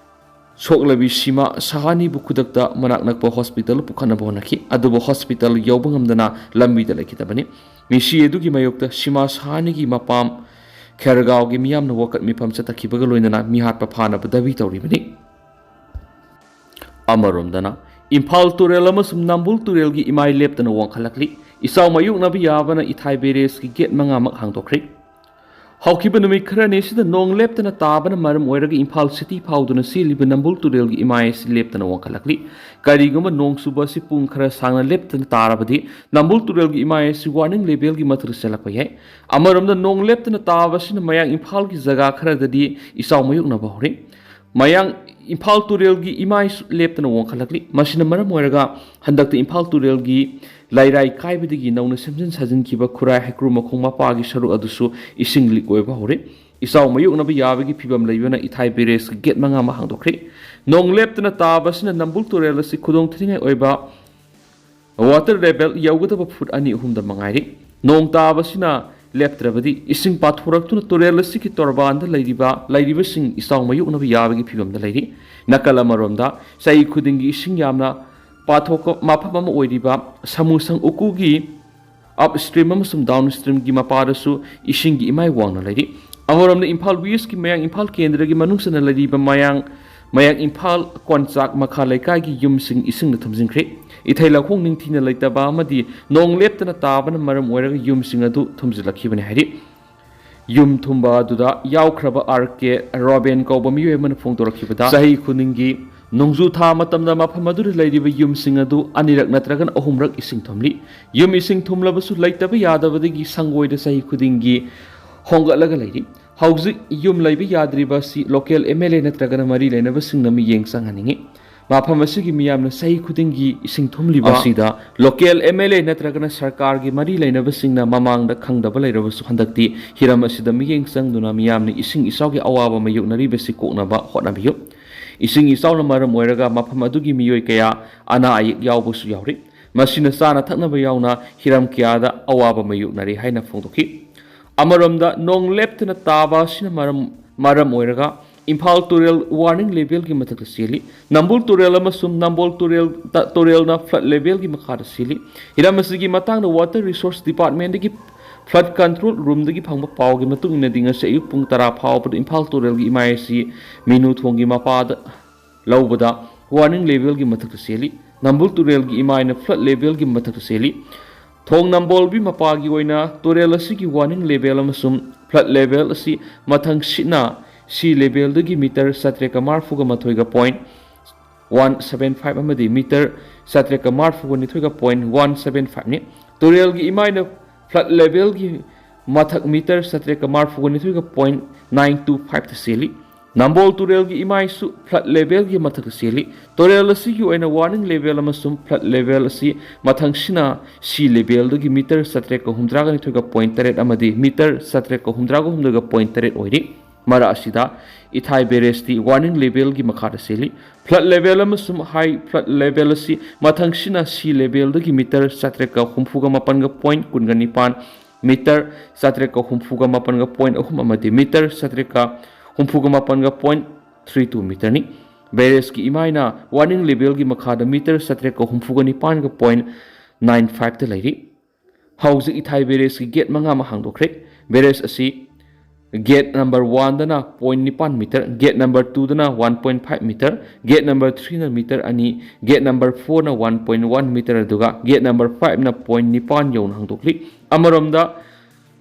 ꯁꯣꯛꯂꯕꯤ ꯁꯤꯃꯥ ꯁꯥꯍꯥꯅꯤꯕꯨ ꯈꯨꯗꯛꯇ ꯃꯅꯥꯛ ꯅꯛꯄ hospital ꯄꯨꯈꯠꯅꯕ ꯍꯣꯠꯅꯈꯤ꯫ ꯑꯗꯨꯕꯨ hospital ꯌꯧꯕ ꯉꯝꯗꯅ ꯂꯝꯕꯤꯗ ꯂꯩꯈꯤꯗꯕꯅꯤ꯫ ꯃꯤꯁꯤ ꯑꯗꯨꯒꯤ ꯃꯥꯌꯣꯛꯇ ꯁꯤꯃꯥ ꯁꯥꯍꯥꯅꯤꯒꯤ ꯃꯄꯥꯝ ꯈꯦꯔꯒꯥꯎꯒꯤ ꯃꯤꯌꯥꯝꯅ ꯋꯥꯀꯠ ꯃꯤꯐꯝ ꯆꯠꯊꯈꯤꯕꯒ ꯂꯣꯏꯅꯅ ꯃꯤꯍꯥꯠꯄ ꯐꯥꯅꯕ ꯗꯥꯕꯤ ꯇꯧꯔꯤꯕꯅꯤ꯫ ꯑꯃꯔꯣꯝꯗꯅ, ꯏꯝꯐꯥꯜ ꯇꯨꯔꯦꯜ ꯑꯃꯁꯨꯡ ꯅꯝꯕꯨꯜ ꯇꯨꯔꯦꯜꯒꯤ ꯏꯃꯥꯏ ꯂꯦꯞꯇꯅ ꯋꯥꯡꯈꯠꯂꯛꯂꯤ꯫ ꯏꯆꯥꯎ ꯃꯥꯌꯣꯛꯅꯕ ꯌꯥꯕꯅ ꯏꯊꯥꯏ barrage ꯀꯤ gate ꯃꯉꯥꯃꯛ ꯍꯥꯡꯗꯣꯛꯈ꯭ꯔꯦ꯫ ꯍꯧꯈꯤꯕ ꯅꯨꯃꯤꯠ ꯈꯔꯅꯤ ꯑꯁꯤꯗ ꯅꯣꯡ ꯂꯦꯞꯇꯅ ꯇꯥꯕꯅ ꯃꯔꯝ ꯑꯣꯏꯔꯒ ꯏꯝꯐꯥꯜ ꯁꯤꯇꯤ ꯐꯥꯎꯗꯨꯅ ꯆꯦꯜꯂꯤꯕ ꯅꯝꯕꯨꯜ ꯇꯨꯔꯦꯜꯒꯤ ꯏꯃꯥꯏ ꯑꯁꯤ ꯂꯦꯞꯇꯅ ꯋꯥꯡꯈꯠꯂꯛꯂꯤ꯫ ꯀꯔꯤꯒꯨꯝꯕ ꯅꯣꯡ ꯆꯨꯕ ꯑꯁꯤ ꯄꯨꯡ ꯈꯔ ꯁꯥꯡꯅ ꯂꯦꯞꯇꯅ ꯇꯥꯔꯕꯗꯤ ꯅꯝꯕꯨꯜ ꯇꯨꯔꯦꯜꯒꯤ ꯏꯃꯥꯏ ꯑꯁꯤ ꯋꯥꯔꯅꯤꯡ ꯂꯦꯚꯦꯜꯒꯤ ꯃꯊꯛꯇ ꯆꯦꯜꯂꯛꯄ ꯌꯥꯏ꯫ ꯑꯃꯔꯣꯝꯗ ꯅꯣꯡ ꯂꯦꯞꯇꯅ ꯇꯥꯕ ꯑꯁꯤꯅ ꯃꯌꯥꯡ ꯏꯝꯐꯥꯜꯒꯤ ꯖꯒꯥ ꯈꯔꯗꯗꯤ ꯏꯆꯥꯎ ꯃꯥꯌꯣꯛꯅꯕ ꯍꯧꯔꯦ꯫ ꯃꯌꯥꯡ ꯏꯝꯐꯥꯜ ꯇꯨꯔꯦꯜꯒꯤ ꯏꯃꯥꯏꯁꯨ ꯂꯦꯞꯇꯅ ꯋꯥꯡꯈꯠꯂꯛꯂꯤ꯫ ꯃꯁꯤꯅ ꯃꯔꯝ ꯑꯣꯏꯔꯒ ꯍꯟꯗꯛꯇ ꯏꯝꯐꯥꯜ ꯇꯨꯔꯦꯜꯒꯤ ꯂꯩꯔꯥꯏ ꯀꯥꯏꯕꯗꯒꯤ ꯅꯧꯅ ꯁꯦꯝꯖꯤꯟ ꯁꯥꯖꯤꯟꯈꯤꯕ ꯈꯨꯔꯥꯏ ꯍꯩꯀ꯭ꯔꯨ ꯃꯈꯣꯡ ꯃꯄꯥꯒꯤ ꯁꯔꯨꯛ ꯑꯗꯨꯁꯨ ꯏꯁꯤꯡ ꯂꯤꯛ ꯑꯣꯏꯕ ꯍꯧꯔꯦ꯫ ꯏꯆꯥꯎ ꯃꯥꯌꯣꯛꯅꯕ ꯌꯥꯕꯒꯤ ꯐꯤꯕꯝ ꯂꯩꯕꯅ ꯏꯊꯥꯏ ꯕꯦꯔꯦꯖꯀꯤ ꯒꯦꯠ ꯃꯉꯥ ꯑꯃ ꯍꯥꯡꯗꯣꯛꯈ꯭ꯔꯦ꯫ ꯅꯣꯡ ꯂꯦꯞꯇꯅ ꯇꯥꯕ ꯑꯁꯤꯅ ꯅꯝꯕꯨꯜ ꯇꯨꯔꯦꯜ ꯑꯁꯤ ꯈꯨꯗꯣꯡ ꯊꯤꯅꯤꯡꯉꯥꯏ ꯑꯣꯏꯕ ꯋꯥꯇꯔ ꯂꯦꯚꯦꯜ ꯌꯧꯒꯗꯕ ꯐꯨꯠ ꯑꯅꯤ ꯑꯍꯨꯝꯗ ꯃꯉꯥꯏꯔꯤ꯫ ꯅꯣꯡ ꯇꯥꯕꯁꯤꯅ ꯂꯦꯞꯇ꯭ꯔꯕꯗꯤ ꯏꯁꯤꯡ ꯄꯥꯊꯣꯔꯛꯇꯨꯅ ꯇꯨꯔꯦꯜ ꯑꯁꯤꯒꯤ ꯇꯣꯔꯕꯥꯟꯗ ꯂꯩꯔꯤꯕ, ꯂꯩꯔꯤꯕꯁꯤꯡ ꯏꯆꯥꯎ ꯃꯥꯌꯣꯛꯅꯕ ꯌꯥꯕꯒꯤ ꯐꯤꯕꯝꯗ ꯂꯩꯔꯤ꯫ ꯅꯥꯀꯜ ꯑꯃꯔꯣꯝꯗ ꯆꯍꯤ ꯈꯨꯗꯤꯡꯒꯤ ꯏꯁꯤꯡ ꯌꯥꯝꯅ ꯄꯥꯊꯣꯛꯄ ꯃꯐꯝ ꯑꯃ ꯑꯣꯏꯔꯤꯕ ꯁꯃꯨꯁꯪ ꯎꯀꯨꯒꯤ ꯑꯞ ꯁ꯭ꯇ꯭ꯔꯤꯝ ꯑꯃꯁꯨꯡ ꯗꯥꯎꯟ ꯁ꯭ꯇ꯭ꯔꯤꯝꯒꯤ ꯃꯄꯥꯗꯁꯨ ꯏꯁꯤꯡꯒꯤ ꯏꯃꯥꯏ ꯋꯥꯡꯅ ꯂꯩꯔꯤ꯫ ꯑꯃꯔꯣꯝꯗ ꯏꯝꯐꯥꯜ ꯋꯦꯁ꯭ꯠꯀꯤ ꯃꯌꯥꯡ ꯏꯝꯐꯥꯜ ꯀꯦꯟꯗ꯭ꯔꯒꯤ ꯃꯅꯨꯡ ꯆꯟꯅ ꯂꯩꯔꯤꯕ ꯃꯌꯥꯡ, ꯃꯌꯥꯡ ꯏꯝꯐꯥꯜ ꯀꯣꯟꯆꯥꯛ ꯃꯈꯥ ꯂꯩꯀꯥꯏꯒꯤ ꯌꯨꯝꯁꯤꯡ ꯏꯁꯤꯡꯅ ꯊꯨꯝꯖꯤꯟꯈ꯭ꯔꯦ꯫ ꯏꯊꯩ ꯂꯧꯈꯣꯡ ꯅꯤꯡꯊꯤꯅ ꯂꯩꯇꯕ ꯑꯃꯗꯤ ꯅꯣꯡ ꯂꯦꯞꯇꯅ ꯇꯥꯕꯅ ꯃꯔꯝ ꯑꯣꯏꯔꯒ ꯌꯨꯝꯁꯤꯡ ꯑꯗꯨ ꯊꯨꯝꯖꯤꯜꯂꯛꯈꯤꯕꯅꯤ ꯍꯥꯏꯔꯤ꯫ ꯌꯨꯝ ꯊꯨꯝꯕ ꯑꯗꯨꯗ ꯌꯥꯎꯈ꯭ꯔꯕ ꯑꯥꯔ ꯀꯦ ꯔꯣꯕꯦꯟ ꯀꯧꯕ ꯃꯤꯑꯣꯏ ꯑꯃꯅ ꯐꯣꯡꯗꯣꯔꯛꯈꯤꯕꯗ, ꯆꯍꯤ ꯈꯨꯗꯤꯡꯒꯤ ꯅꯣꯡꯖꯨ ꯊꯥ ꯃꯇꯝꯗ ꯃꯐꯝ ꯑꯗꯨꯗ ꯂꯩꯔꯤꯕ ꯌꯨꯝꯁꯤꯡ ꯑꯗꯨ ꯑꯅꯤꯔꯛ ꯅꯠꯇ꯭ꯔꯒꯅ ꯑꯍꯨꯝꯔꯛ ꯏꯁꯤꯡ ꯊꯨꯝꯂꯤ꯫ ꯌꯨꯝ ꯏꯁꯤꯡ ꯊꯨꯝꯂꯕꯁꯨ ꯂꯩꯇꯕ ꯌꯥꯗꯕꯗꯒꯤ ꯁꯪꯒꯣꯏꯗ ꯆꯍꯤ ꯈꯨꯗꯤꯡꯒꯤ ꯍꯣꯡꯒꯠꯂꯒ ꯂꯩꯔꯤ꯫ ꯍꯧꯖꯤꯛ ꯌꯨꯝ ꯂꯩꯕ ꯌꯥꯗ꯭ꯔꯤꯕ ꯑꯁꯤ ꯂꯣꯀꯦꯜ ꯑꯦꯝ ꯑꯦꯜ ꯑꯦ ꯅꯠꯇ꯭ꯔꯒꯅ ꯃꯔꯤ ꯂꯩꯅꯕꯁꯤꯡꯅ ꯃꯤꯠꯌꯦꯡ ꯆꯪꯍꯟꯅꯤꯡꯏ꯫ ꯃꯐꯝ ꯑꯁꯤꯒꯤ ꯃꯤꯌꯥꯝꯅ ꯆꯍꯤ ꯈꯨꯗꯤꯡꯒꯤ ꯏꯁꯤꯡ ꯊꯨꯝꯂꯤꯕ ꯑꯁꯤꯗ ꯂꯣꯀꯦꯜ ꯑꯦꯝ ꯑꯦꯜ ꯑꯦ ꯅꯠꯇ꯭ꯔꯒꯅ ꯁꯔꯀꯥꯔꯒꯤ ꯃꯔꯤ ꯂꯩꯅꯕꯁꯤꯡꯅ ꯃꯃꯥꯡꯗ ꯈꯪꯗꯕ ꯂꯩꯔꯕꯁꯨ ꯍꯟꯗꯛꯇꯤ ꯍꯤꯔꯝ ꯑꯁꯤꯗ ꯃꯤꯠꯌꯦꯡ ꯆꯪꯗꯨꯅ ꯃꯤꯌꯥꯝꯅ ꯏꯁꯤꯡ ꯏꯆꯥꯎꯒꯤ ꯑꯋꯥꯕ ꯃꯥꯌꯣꯛꯅꯔꯤꯕꯁꯤ ꯀꯣꯛꯅꯕ ꯍꯣꯠꯅꯕꯤꯌꯨ꯫ ꯏꯁꯤꯡ ꯏꯆꯥꯎꯅ ꯃꯔꯝ ꯑꯣꯏꯔꯒ ꯃꯐꯝ ꯑꯗꯨꯒꯤ ꯃꯤꯑꯣꯏ ꯀꯌꯥ ꯑꯅꯥ ꯑꯌꯦꯛ ꯌꯥꯎꯕꯁꯨ ꯌꯥꯎꯔꯤ꯫ ꯃꯁꯤꯅ ꯆꯥꯅ ꯊꯛꯅꯕ ꯌꯥꯎꯅ ꯍꯤꯔꯝ ꯀꯌꯥꯗ ꯑꯋꯥꯕ ꯃꯥꯌꯣꯛꯅꯔꯤ ꯍꯥꯏꯅ ꯐꯣꯡꯗꯣꯛꯈꯤ꯫ ꯑꯃꯔꯣꯝꯗ ꯅꯣꯡ ꯂꯦꯞꯇꯅ ꯇꯥꯕ ꯑꯁꯤꯅ ꯃꯔꯝ, ꯃꯔꯝ ꯑꯣꯏꯔꯒ ꯏꯝꯐꯥꯜ ꯇꯨꯔꯦꯜ ꯋꯥꯔꯅꯤꯡ ꯂꯦꯚꯦꯜꯒꯤ ꯃꯊꯛꯇ ꯆꯦꯜꯂꯤ꯫ ꯅꯝꯕꯨꯜ ꯇꯨꯔꯦꯜ ꯑꯃꯁꯨꯡ ꯅꯝꯕꯣꯜ ꯇꯨꯔꯦꯜ, ꯇꯨꯔꯦꯜꯅ ꯐ꯭ꯂꯗ ꯂꯦꯚꯦꯜꯒꯤ ꯃꯈꯥꯗ ꯆꯦꯜꯂꯤ꯫ ꯍꯤꯔꯝ ꯑꯁꯤꯒꯤ ꯃꯇꯥꯡꯗ ꯋꯥꯇꯔ ꯔꯤꯁꯣꯔꯁ ꯗꯤꯄꯥꯔꯠꯃꯦꯟꯗꯒꯤ ꯐ꯭ꯂꯗ ꯀꯟꯇ꯭ꯔꯣꯜ ꯔꯨꯝꯗꯒꯤ ꯐꯪꯕ ꯄꯥꯎꯒꯤ ꯃꯇꯨꯡ ꯏꯟꯅꯗꯤ ꯉꯁꯤ ꯑꯌꯨꯛ ꯄꯨꯡ ꯇꯔꯥ ꯐꯥꯎꯕꯗ ꯏꯝꯐꯥꯜ ꯇꯨꯔꯦꯜꯒꯤ ꯏꯃꯥꯏ ꯑꯁꯤ ꯃꯤꯅꯨ ꯊꯣꯡꯒꯤ ꯃꯄꯥꯗ ꯂꯧꯕꯗ ꯋꯥꯔꯅꯤꯡ ꯂꯦꯚꯦꯜꯒꯤ ꯃꯊꯛꯇ ꯆꯦꯜꯂꯤ꯫ ꯅꯝꯕꯨꯜ ꯇꯨꯔꯦꯜꯒꯤ ꯏꯃꯥꯏꯅ ꯐ꯭ꯂꯗ ꯂꯦꯚꯦꯜꯒꯤ ꯃꯊꯛꯇ ꯆꯦꯜꯂꯤ꯫ ꯊꯣꯡ ꯅꯝꯕꯣꯜꯕꯤ ꯃꯄꯥꯒꯤ ꯑꯣꯏꯅ ꯇꯨꯔꯦꯜ ꯑꯁꯤꯒꯤ ꯋꯥꯔꯅꯤꯡ ꯂꯦꯚꯦꯜ ꯑꯃꯁꯨꯡ flood level ꯑꯁꯤ ꯃꯊꯪꯁꯤꯠꯅ sea levelꯗꯒꯤ ꯃꯤꯇꯔ ꯆꯥꯇ꯭ꯔꯦꯠꯀ ꯃꯔꯐꯨꯒ ꯃꯥꯊꯣꯏꯒ point one seven five ꯑꯃꯗꯤ ꯃꯤꯇꯔ ꯆꯥꯇ꯭ꯔꯦꯠꯀ ꯃꯔꯐꯨꯒ ꯅꯤꯊꯣꯏꯒ point one seven five ꯅꯤ꯫ ꯇꯨꯔꯦꯜꯒꯤ ꯏꯃꯥꯏꯅ flood levelꯒꯤ ꯃꯊꯛ ꯃꯤꯇꯔ ꯆꯥꯇ꯭ꯔꯦꯠꯀ ꯃꯔꯐꯨꯒ ꯅꯤꯊꯣꯏꯒ point nine two fiveꯇ ꯆꯦꯜꯂꯤ꯫ ꯅꯝꯕꯣꯜ ꯇꯨꯔꯦꯜꯒꯤ ꯏꯃꯥꯏꯁꯨ flood levelꯒꯤ ꯃꯊꯛꯇ ꯆꯦꯜꯂꯤ꯫ ꯇꯨꯔꯦꯜ ꯑꯁꯤꯒꯤ ꯑꯣꯏꯅ warning level ꯑꯃꯁꯨꯡ flood level ꯑꯁꯤ ꯃꯊꯪꯁꯤꯠꯅ sea levelꯗꯒꯤ ꯃꯤꯇꯔ ꯆꯥꯇ꯭ꯔꯦꯠꯀ ꯍꯨꯝꯗ꯭ꯔꯥꯒ ꯅꯤꯊꯣꯏꯒ point ꯇꯔꯦꯠ ꯑꯃꯗꯤ ꯃꯤꯇꯔ ꯆꯥꯇ꯭ꯔꯦꯠꯀ ꯍꯨꯝꯗ꯭ꯔꯥꯒ ꯍꯨꯝꯗꯣꯏꯒ point ꯇꯔꯦꯠ ꯑꯣꯏꯔꯤ꯫ ꯃꯔꯛ ꯑꯁꯤꯗ ꯏꯊꯥꯏ barrageꯇꯤ warning levelꯒꯤ ꯃꯈꯥꯗ ꯆꯦꯜꯂꯤ꯫ Flood level ꯑꯃꯁꯨꯡ high flood level ꯑꯁꯤ ꯃꯊꯪꯁꯤꯠꯅ sea levelꯗꯒꯤ ꯃꯤꯇꯔ ꯆꯥꯇ꯭ꯔꯦꯠꯀ ꯍꯨꯝꯐꯨꯒ ꯃꯥꯄꯟꯒ point ꯀꯨꯟꯒ ꯅꯤꯄꯥꯟ, ꯃꯤꯇꯔ ꯆꯥꯇ꯭ꯔꯦꯠꯀ ꯍꯨꯝꯐꯨꯒ ꯃꯥꯄꯟꯒ point ꯑꯍꯨꯝ ꯑꯃꯗꯤ ꯃꯤꯇꯔ ꯆꯥꯇ꯭ꯔꯦꯠꯀ ꯍꯨꯝꯐꯨꯒ ꯃꯥꯄꯟꯒ point three two meterꯅꯤ꯫ Barrageꯀꯤ ꯏꯃꯥꯏꯅ warning levelꯒꯤ ꯃꯈꯥꯗ ꯃꯤꯇꯔ ꯆꯥꯇ꯭ꯔꯦꯠꯀ ꯍꯨꯝꯐꯨꯒ ꯅꯤꯄꯥꯟꯒ point nine fiveꯇ ꯂꯩꯔꯤ꯫ ꯍꯧꯖꯤꯛ ꯏꯊꯥꯏ barrageꯀꯤ gate ꯃꯉꯥ ꯑꯃ ꯍꯥꯡꯗꯣꯛꯈ꯭ꯔꯦ꯫ Barrage ꯑꯁꯤ gate number oneꯗꯅ point ꯅꯤꯄꯥꯟ meter, gate number twoꯗꯅ one point five meter, gate number threeꯅ meter ꯑꯅꯤ, gate number fourꯅ one point one meter, ꯑꯗꯨꯒ gate number fiveꯅ point ꯅꯤꯄꯥꯟ ꯌꯧꯅ ꯍꯥꯡꯗꯣꯛꯂꯤ꯫ ꯑꯃꯔꯣꯝꯗ,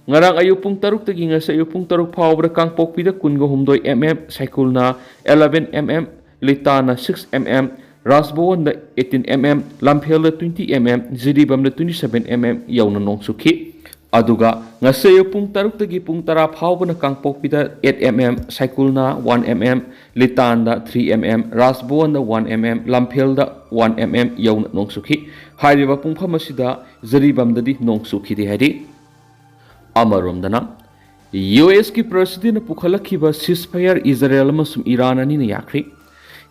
ꯉꯔꯥꯡ ꯑꯌꯨꯛ ꯄꯨꯡ ꯇꯔꯨꯛꯇꯒꯤ ꯉꯁꯤ ꯑꯌꯨꯛ ꯄꯨꯡ ꯇꯔꯨꯛ ꯐꯥꯎꯕꯗ ꯀꯥꯡꯄꯣꯛꯄꯤꯗ ꯀꯨꯟꯒ ꯍꯨꯝꯗꯣꯏ mm, ꯁꯥꯏꯀꯨꯜꯅ eleven mm, ꯂꯤꯇꯥꯟꯅ six mm, ꯔꯥꯖꯚꯋꯟꯗ eighteen mm, ꯂꯝꯐꯦꯜꯗ twenty mm, ꯖꯤꯔꯤꯕꯥꯝꯗ twenty seven mm ꯌꯧꯅ ꯅꯣꯡ ꯆꯨꯈꯤ꯫ ꯑꯗꯨꯒ ꯉꯁꯤ ꯑꯌꯨꯛ ꯄꯨꯡ ꯇꯔꯨꯛꯇꯒꯤ ꯄꯨꯡ ꯇꯔꯥ ꯐꯥꯎꯕꯅ ꯀꯥꯡꯄꯣꯛꯄꯤꯗ eight mm, ꯁꯥꯏꯀꯨꯜꯅ one mm, ꯂꯤꯇꯥꯟꯗ three mm, ꯔꯥꯖꯚꯋꯟꯗ one mm, ꯂꯝꯐꯦꯜꯗ one mm ꯌꯧꯅ ꯅꯣꯡ ꯆꯨꯈꯤ꯫ ꯍꯥꯏꯔꯤꯕ ꯄꯨꯡꯐꯝ ꯑꯁꯤꯗ ꯖꯤꯔꯤꯕꯥꯝꯗꯗꯤ ꯅꯣꯡ ꯆꯨꯈꯤꯗꯦ ꯍꯥꯏꯔꯤ꯫ ꯑꯃꯔꯣꯝꯗꯅ, ꯌꯨ ꯑꯦꯁꯀꯤ presidentꯅ ꯄꯨꯈꯠꯂꯛꯈꯤꯕ ceasefire ꯏꯖꯔꯦꯜ ꯑꯃꯁꯨꯡ ꯏꯔꯥꯟ ꯑꯅꯤꯅ ꯌꯥꯈ꯭ꯔꯦ꯫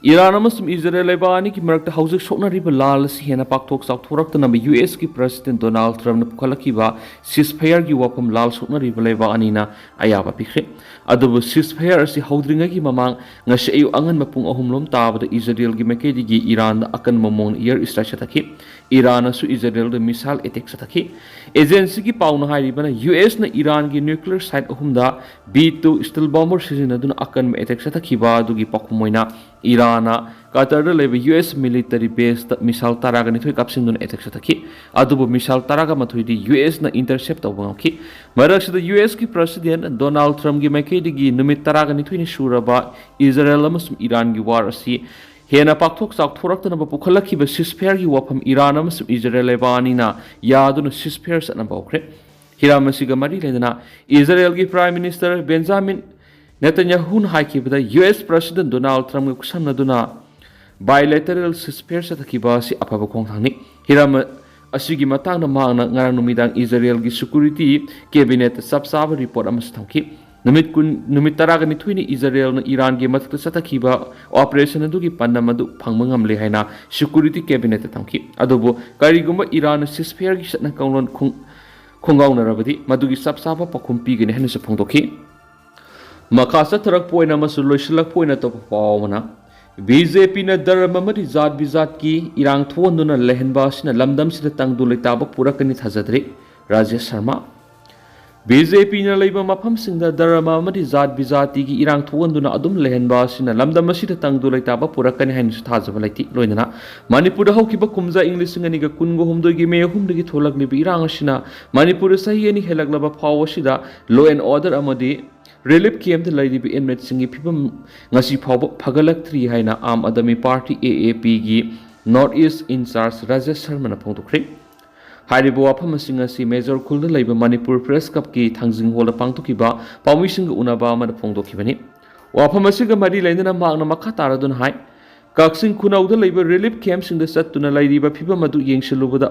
ꯏꯔꯥꯟ ꯑꯃꯁꯨꯡ ꯏꯖꯔꯦꯜ ꯂꯩꯕꯥꯛ ꯑꯅꯤꯒꯤ ꯃꯔꯛꯇ ꯍꯧꯖꯤꯛ ꯁꯣꯛꯅꯔꯤꯕ ꯂꯥꯜ ꯑꯁꯤ ꯍꯦꯟꯅ ꯄꯥꯛꯊꯣꯛ ꯆꯥꯎꯊꯣꯔꯛꯇꯅꯕ ꯌꯨ ꯑꯦꯁꯀꯤ president Donald Trumpꯅ ꯄꯨꯈꯠꯂꯛꯈꯤꯕ ceasefire ꯒꯤ ꯋꯥꯐꯝ ꯂꯥꯜ ꯁꯣꯛꯅꯔꯤꯕ ꯂꯩꯕꯥꯛ ꯑꯅꯤꯅ ꯑꯌꯥꯕ ꯄꯤꯈ꯭ꯔꯦ꯫ ꯑꯗꯨꯕꯨ ceasefire ꯑꯁꯤ ꯍꯧꯗ꯭ꯔꯤꯉꯩꯒꯤ ꯃꯃꯥꯡ ꯉꯁꯤ ꯑꯌꯨꯛ ꯑꯉꯟꯕ ꯄꯨꯡ ꯑꯍꯨꯝ ꯂꯣꯝ ꯇꯥꯕꯗ ꯏꯖꯔꯦꯜꯒꯤ ꯃꯥꯏꯀꯩꯗꯒꯤ ꯏꯔꯥꯟꯗ ꯑꯀꯟꯕ ꯃꯑꯣꯡꯗ air strike ꯆꯠꯊꯈꯤ꯫ ꯏꯔꯥꯟꯅꯁꯨ ꯏꯖꯔꯦꯜꯗ ꯃꯤꯁꯥꯏꯜ ꯑꯦꯇꯦꯛ ꯆꯠꯊꯈꯤ꯫ ꯑꯦꯖꯦꯟꯁꯤꯒꯤ ꯄꯥꯎꯅ ꯍꯥꯏꯔꯤꯕꯅ, ꯌꯨ ꯑꯦꯁꯅ ꯏꯔꯥꯟꯒꯤ ꯅ꯭ꯌꯨꯀ꯭ꯂꯤꯌꯔ ꯁꯥꯏꯠ ꯑꯍꯨꯝꯗ ꯕꯤ ꯇꯨ ꯁ꯭ꯇꯤꯜ ꯕꯣꯝꯕꯔ ꯁꯤꯖꯤꯟꯅꯗꯨꯅ ꯑꯀꯟꯕ ꯑꯦꯇꯦꯛ ꯆꯠꯊꯈꯤꯕ ꯑꯗꯨꯒꯤ ꯄꯥꯎꯈꯨꯝ ꯑꯣꯏꯅ ꯏꯔꯥꯟꯅ ꯀꯇꯔꯗ ꯂꯩꯕ U S military base missile ꯇꯔꯥꯒ ꯅꯤꯊꯣꯏ ꯀꯥꯞꯁꯤꯟꯗꯨꯅ ꯑꯦꯇꯦꯛ ꯆꯠꯊꯈꯤ꯫ ꯑꯗꯨꯕꯨ ꯃꯤꯁꯥꯏꯜ ꯇꯔꯥꯒ ꯃꯥꯊꯣꯏꯗꯤ ꯌꯨ ꯑꯦꯁꯅ ꯏꯟꯇꯔꯁꯦꯞ ꯇꯧꯕ ꯉꯝꯈꯤ꯫ ꯃꯔꯛꯁꯤꯗ ꯌꯨ ꯑꯦꯁꯀꯤ ꯄ꯭ꯔꯁꯤꯗꯦꯟ ꯗꯣꯅꯥꯜꯗ ꯇ꯭ꯔꯝꯞꯀꯤ ꯃꯥꯏꯀꯩꯗꯒꯤ ꯅꯨꯃꯤꯠ ꯇꯔꯥꯒ ꯅꯤꯊꯣꯏꯅꯤ ꯁꯨꯔꯕ ꯏꯖꯔꯦꯜ ꯑꯃꯁꯨꯡ ꯏꯔꯥꯟꯒꯤ ꯋꯥꯔ ꯑꯁꯤ ꯍꯦꯟꯅ ꯄꯥꯛꯊꯣꯛ ꯆꯥꯎꯊꯣꯔꯛꯇꯅꯕ ꯄꯨꯈꯠꯂꯛꯈꯤꯕ ꯁꯤꯁꯐꯦꯌꯔꯒꯤ ꯋꯥꯐꯝ ꯏꯔꯥꯟ ꯑꯃꯁꯨꯡ ꯏꯖꯔꯦꯜ ꯂꯩꯕꯥꯛ ꯑꯅꯤꯅ ꯌꯥꯗꯨꯅ ꯁꯤꯁꯐꯦꯌꯔ ꯆꯠꯅꯕ ꯍꯧꯈ꯭ꯔꯦ꯫ ꯍꯤꯔꯝ ꯑꯁꯤꯒ ꯃꯔꯤ ꯂꯩꯅꯅ ꯏꯖꯔꯦꯜꯒꯤ ꯄ꯭ꯔꯥꯏꯝ ꯃꯤꯅꯤꯁꯇꯔ ꯕꯦꯟꯖꯥꯃꯤꯟ ꯅꯦꯇꯟꯌꯥꯍꯨꯅ ꯍꯥꯏꯈꯤꯕꯗ, ꯌꯨ ꯑꯦꯁ ꯄ꯭ꯔꯁꯤꯗꯦꯟ ꯗꯣꯅꯥꯜꯗ ꯇ꯭ꯔꯝꯞꯀ ꯈꯨꯠꯁꯝꯅꯗꯨꯅ ꯕꯥꯏꯂꯦꯇꯔꯦꯜ ꯁꯤꯁꯐꯦꯌꯔ ꯆꯠꯊꯈꯤꯕ ꯑꯁꯤ ꯑꯐꯕ ꯈꯣꯡꯊꯥꯡꯅꯤ꯫ ꯍꯤꯔꯝ ꯑꯁꯤꯒꯤ ꯃꯇꯥꯡꯗ ꯃꯍꯥꯛꯅ ꯉꯔꯥꯡ ꯅꯨꯃꯤꯗꯥꯡ ꯏꯖꯔꯦꯜꯒꯤ ꯁꯦꯀ꯭ꯌꯨꯔꯤꯇꯤ ꯀꯦꯕꯤꯅꯦꯠꯇ ꯆꯞ ꯆꯥꯕ ꯔꯤꯄꯣꯔꯠ ꯑꯃꯁꯨ ꯊꯝꯈꯤ꯫ ꯅꯨꯃꯤꯠ ꯀꯨꯟ, ꯅꯨꯃꯤꯠ ꯇꯔꯥꯒ ꯅꯤꯊꯣꯏꯅꯤ ꯏꯖꯔꯦꯜꯅ ꯏꯔꯥꯟꯒꯤ ꯃꯊꯛꯇ ꯆꯠꯊꯈꯤꯕ ꯑꯣꯄꯔꯦꯁꯟ ꯑꯗꯨꯒꯤ ꯄꯥꯟꯗꯝ ꯑꯗꯨ ꯐꯪꯕ ꯉꯝꯂꯦ ꯍꯥꯏꯅ ꯁꯦꯀ꯭ꯌꯨꯔꯤꯇꯤ ꯀꯦꯕꯤꯅꯦꯠꯇ ꯊꯝꯈꯤ꯫ ꯑꯗꯨꯕꯨ ꯀꯔꯤꯒꯨꯝꯕ ꯏꯔꯥꯟꯅ ꯁꯤꯁꯐꯦꯌꯔꯒꯤ ꯆꯠꯅ ꯀꯥꯡꯂꯣꯟ ꯈꯣꯡ-, ꯈꯣꯡꯒꯥꯎꯅꯔꯕꯗꯤ ꯃꯗꯨꯒꯤ ꯆꯞ ꯆꯥꯕ ꯄꯥꯎꯈꯨꯝ ꯄꯤꯒꯅꯤ ꯍꯥꯏꯅꯁꯨ ꯐꯣꯡꯗꯣꯛꯈꯤ꯫ ꯃꯈꯥ ꯆꯠꯊꯔꯛꯄ ꯑꯣꯏꯅ ꯑꯃꯁꯨꯡ ꯂꯣꯏꯁꯤꯜꯂꯛꯄ ꯑꯣꯏꯅ ꯑꯇꯣꯞꯄ ꯄꯥꯎ ꯑꯃꯅ, ꯕꯤ ꯖꯦ ꯄꯤꯅ ꯙꯔꯃ ꯑꯃꯗꯤ ꯖꯥꯠ ꯕꯤꯖꯥꯠꯀꯤ ꯏꯔꯥꯡ ꯊꯣꯛꯍꯟꯗꯨꯅ ꯂꯩꯍꯟꯕ ꯑꯁꯤꯅ ꯂꯝꯗꯝꯁꯤꯗ ꯇꯪꯗꯨ ꯂꯩꯇꯥꯕ ꯄꯨꯔꯛꯀꯅꯤ ꯊꯥꯖꯗ꯭ꯔꯦ, ꯔꯥꯖꯦꯁ ꯁꯔꯃ꯫ ꯕꯤ ꯖꯦ ꯄꯤꯅ ꯂꯩꯕ ꯃꯐꯝꯁꯤꯡꯗ ꯙꯔꯃ ꯑꯃꯗꯤ ꯖꯥꯠ ꯕꯤꯖꯥꯇꯤꯒꯤ ꯏꯔꯥꯡ ꯊꯣꯛꯍꯟꯗꯨꯅ ꯑꯗꯨꯝ ꯂꯩꯍꯟꯕ ꯑꯁꯤꯅ ꯂꯝꯗꯝ ꯑꯁꯤꯗ ꯇꯪꯗꯨ ꯂꯩꯇꯥꯕ ꯄꯨꯔꯛꯀꯅꯤ ꯍꯥꯏꯅꯁꯨ ꯊꯥꯖꯕ ꯂꯩꯇꯦ꯫ ꯂꯣꯏꯅꯅ ꯃꯅꯤꯄꯨꯔꯗ ꯍꯧꯈꯤꯕ ꯀꯨꯝꯖꯥ ꯏꯪ ꯂꯤꯁꯤꯡ ꯑꯅꯤꯒ ꯀꯨꯟꯒ ꯍꯨꯝꯗꯣꯏꯒꯤ ꯃꯦ ꯑꯍꯨꯝꯗꯒꯤ ꯊꯣꯛꯂꯛꯂꯤꯕ ꯏꯔꯥꯡ ꯑꯁꯤꯅ ꯃꯅꯤꯄꯨꯔꯗ ꯆꯍꯤ ꯑꯅꯤ ꯍꯦꯜꯂꯛꯂꯕ ꯐꯥꯎ ꯑꯁꯤꯗ law and order ꯑꯃꯗꯤ relief camp ꯇ ꯂꯩꯔꯤꯕ inmate ꯁꯤꯡꯒꯤ ꯐꯤꯕꯝ ꯉꯁꯤ ꯐꯥꯎꯕ ꯐꯒꯠꯂꯛꯇ꯭ꯔꯤ ꯍꯥꯏꯅ ꯑꯥꯝ ꯑꯥꯗꯃꯤ ꯄꯥꯔꯇꯤ, ꯑꯦ ꯑꯦ ꯄꯤ, ꯒꯤ North East in charge Rajesh ꯁꯔꯃꯅ ꯐꯣꯡꯗꯣꯛꯈ꯭ꯔꯦ꯫ ꯍꯥꯏꯔꯤꯕ ꯋꯥꯐꯝꯁꯤꯡ ꯑꯁꯤ ꯃꯦꯖꯣꯔ ꯈꯨꯜꯗ ꯂꯩꯕ ꯃꯅꯤꯄꯨꯔ ꯄ꯭ꯔꯦꯁ ꯀ꯭ꯂꯕꯀꯤ ꯊꯥꯡꯖꯤꯡ ꯍꯣꯜꯗ ꯄꯥꯡꯊꯣꯛꯈꯤꯕ ꯄꯥꯎꯃꯤꯁꯤꯡꯒ ꯎꯅꯕ ꯑꯃꯗ ꯐꯣꯡꯗꯣꯛꯈꯤꯕꯅꯤ꯫ ꯋꯥꯐꯝ ꯑꯁꯤꯒ ꯃꯔꯤ ꯂꯩꯅꯅ ꯃꯍꯥꯛꯅ ꯃꯈꯥ ꯇꯥꯔꯗꯨꯅ ꯍꯥꯏ, ꯀꯛꯆꯤꯡ ꯈꯨꯅꯧꯗ ꯂꯩꯕ relief camp ꯁꯤꯡꯗ ꯆꯠꯇꯨꯅ ꯂꯩꯔꯤꯕ ꯐꯤꯕꯝ ꯑꯗꯨ ꯌꯦꯡꯁꯤꯜꯂꯨꯕꯗ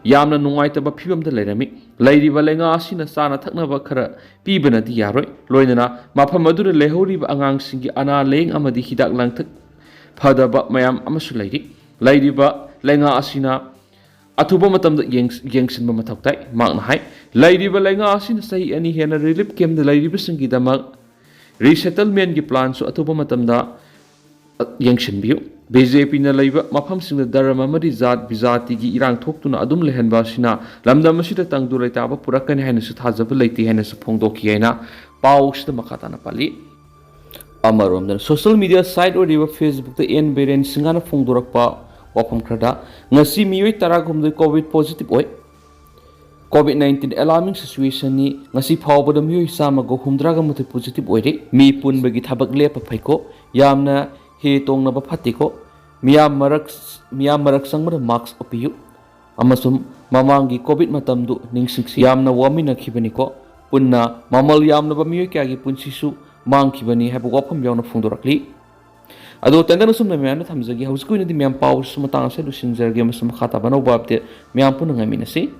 ꯌꯥꯝꯅ ꯅꯨꯡꯉꯥꯏꯇꯕ ꯐꯤꯕꯝꯗ ꯂꯩꯔꯝꯃꯤ꯫ ꯂꯩꯔꯤꯕ ꯂꯩꯉꯥꯛ ꯑꯁꯤꯅ ꯆꯥꯅ ꯊꯛꯅꯕ ꯈꯔ ꯄꯤꯕꯅꯗꯤ ꯌꯥꯔꯣꯏ꯫ ꯂꯣꯏꯅꯅ ꯃꯐꯝ ꯑꯗꯨꯗ ꯂꯩꯍꯧꯔꯤꯕ ꯑꯉꯥꯡꯁꯤꯡꯒꯤ ꯑꯅꯥ ꯂꯥꯌꯦꯡ ꯑꯃꯗꯤ ꯍꯤꯗꯥꯛ ꯂꯥꯡꯊꯛ ꯐꯗꯕ ꯃꯌꯥꯝ ꯑꯃꯁꯨ ꯂꯩꯔꯤ꯫ ꯂꯩꯔꯤꯕ ꯂꯩꯉꯥꯛ ꯑꯁꯤꯅ ꯑꯊꯨꯕ ꯃꯇꯝꯗ ꯌꯦꯡ-, ꯌꯦꯡꯁꯤꯟꯕ ꯃꯊꯧ ꯇꯥꯏ꯫ ꯃꯍꯥꯛꯅ ꯍꯥꯏ, ꯂꯩꯔꯤꯕ ꯂꯩꯉꯥꯛ ꯑꯁꯤꯅ ꯆꯍꯤ ꯑꯅꯤ ꯍꯦꯟꯅ relief camp ꯇ ꯂꯩꯔꯤꯕꯁꯤꯡꯒꯤꯗꯃꯛ resettlement ꯀꯤ plan ꯁꯨ ꯑꯊꯨꯕ ꯃꯇꯝꯗ ꯌꯦꯡꯁꯤꯟꯕꯤꯌꯨ꯫ ꯕꯤ ꯖꯦ ꯄꯤꯅ ꯂꯩꯕ ꯃꯐꯝꯁꯤꯡꯗ ꯙꯔꯃ ꯑꯃꯗꯤ ꯖꯥꯠ ꯕꯤꯖꯥꯇꯤꯒꯤ ꯏꯔꯥꯡ ꯊꯣꯛꯇꯨꯅ ꯑꯗꯨꯝ ꯂꯩꯍꯟꯕ ꯑꯁꯤꯅ ꯂꯝꯗꯝ ꯑꯁꯤꯗ ꯇꯪꯗꯨ ꯂꯩꯇꯥꯕ ꯄꯨꯔꯛꯀꯅꯤ ꯍꯥꯏꯅꯁꯨ ꯊꯥꯖꯕ ꯂꯩꯇꯦ ꯍꯥꯏꯅꯁꯨ ꯐꯣꯡꯗꯣꯛꯈꯤ ꯍꯥꯏꯅ ꯄꯥꯎ ꯑꯁꯤꯗ ꯃꯈꯥ ꯇꯥꯅ ꯄꯜꯂꯤ꯫ ꯑꯃꯔꯣꯝꯗꯅ social media site ꯑꯣꯏꯔꯤꯕ Facebook ꯇ ꯑꯦꯟ ꯕꯤꯔꯦꯟ ꯁꯤꯡꯍꯅ ꯐꯣꯡꯗꯣꯔꯛꯄ ꯋꯥꯐꯝ ꯈꯔꯗ, ꯉꯁꯤ ꯃꯤꯑꯣꯏ ꯇꯔꯥꯍꯨꯝꯗꯣꯏ COVID positive ꯑꯣꯏ꯫ COVID nineteen alarming situation ꯅꯤ꯫ ꯉꯁꯤ ꯐꯥꯎꯕꯗ ꯃꯤꯑꯣꯏ ꯆꯥꯝꯃꯒ ꯍꯨꯝꯗ꯭ꯔꯥꯒ ꯃꯥꯊꯣꯏ positive ꯑꯣꯏꯔꯤ꯫ ꯃꯤ ꯄꯨꯟꯕꯒꯤ ꯊꯕꯛ ꯂꯦꯞꯄ ꯐꯩꯀꯣ꯫ ꯌꯥꯝꯅ ꯍꯦ ꯇꯣꯡꯅꯕ ꯐꯠꯇꯦꯀꯣ꯫ ꯃꯤꯌꯥꯝ ꯃꯔꯛ, ꯃꯤꯌꯥꯝ ꯃꯔꯛ ꯆꯪꯕꯗ mask ꯎꯞꯄꯤꯌꯨ꯫ ꯑꯃꯁꯨꯡ ꯃꯃꯥꯡꯒꯤ COVID ꯃꯇꯝꯗꯨ ꯅꯤꯡꯁꯤꯡꯁꯤ꯫ ꯌꯥꯝꯅ ꯋꯥꯃꯤꯟꯅꯈꯤꯕꯅꯤꯀꯣ꯫ ꯄꯨꯟꯅ ꯃꯃꯜ ꯌꯥꯝꯂꯕ ꯃꯤꯑꯣꯏ ꯀꯌꯥꯒꯤ ꯄꯨꯟꯁꯤꯁꯨ ꯃꯥꯡꯈꯤꯕꯅꯤ ꯍꯥꯏꯕ ꯋꯥꯐꯝ ꯌꯥꯎꯅ ꯐꯣꯡꯗꯣꯔꯛꯂꯤ꯫ ꯑꯗꯣ ꯇꯦꯟꯗꯟ ꯑꯁꯨꯝꯅ ꯃꯌꯥꯝꯗ ꯊꯝꯖꯒꯦ꯫ ꯍꯧꯖꯤꯛꯀꯤ ꯑꯣꯏꯅꯗꯤ ꯃꯌꯥꯝ ꯄꯥꯎ ꯑꯁꯤꯁꯨ ꯃꯇꯥꯡ ꯑꯁꯤꯗ ꯂꯣꯏꯁꯤꯟꯖꯔꯒꯦ ꯑꯃꯁꯨꯡ ꯃꯈꯥ ꯇꯥꯕ ꯑꯅꯧꯕ update ꯃꯌꯥꯝ ꯄꯨꯟꯅ ꯉꯥꯏꯃꯤꯟꯅꯁꯤ꯫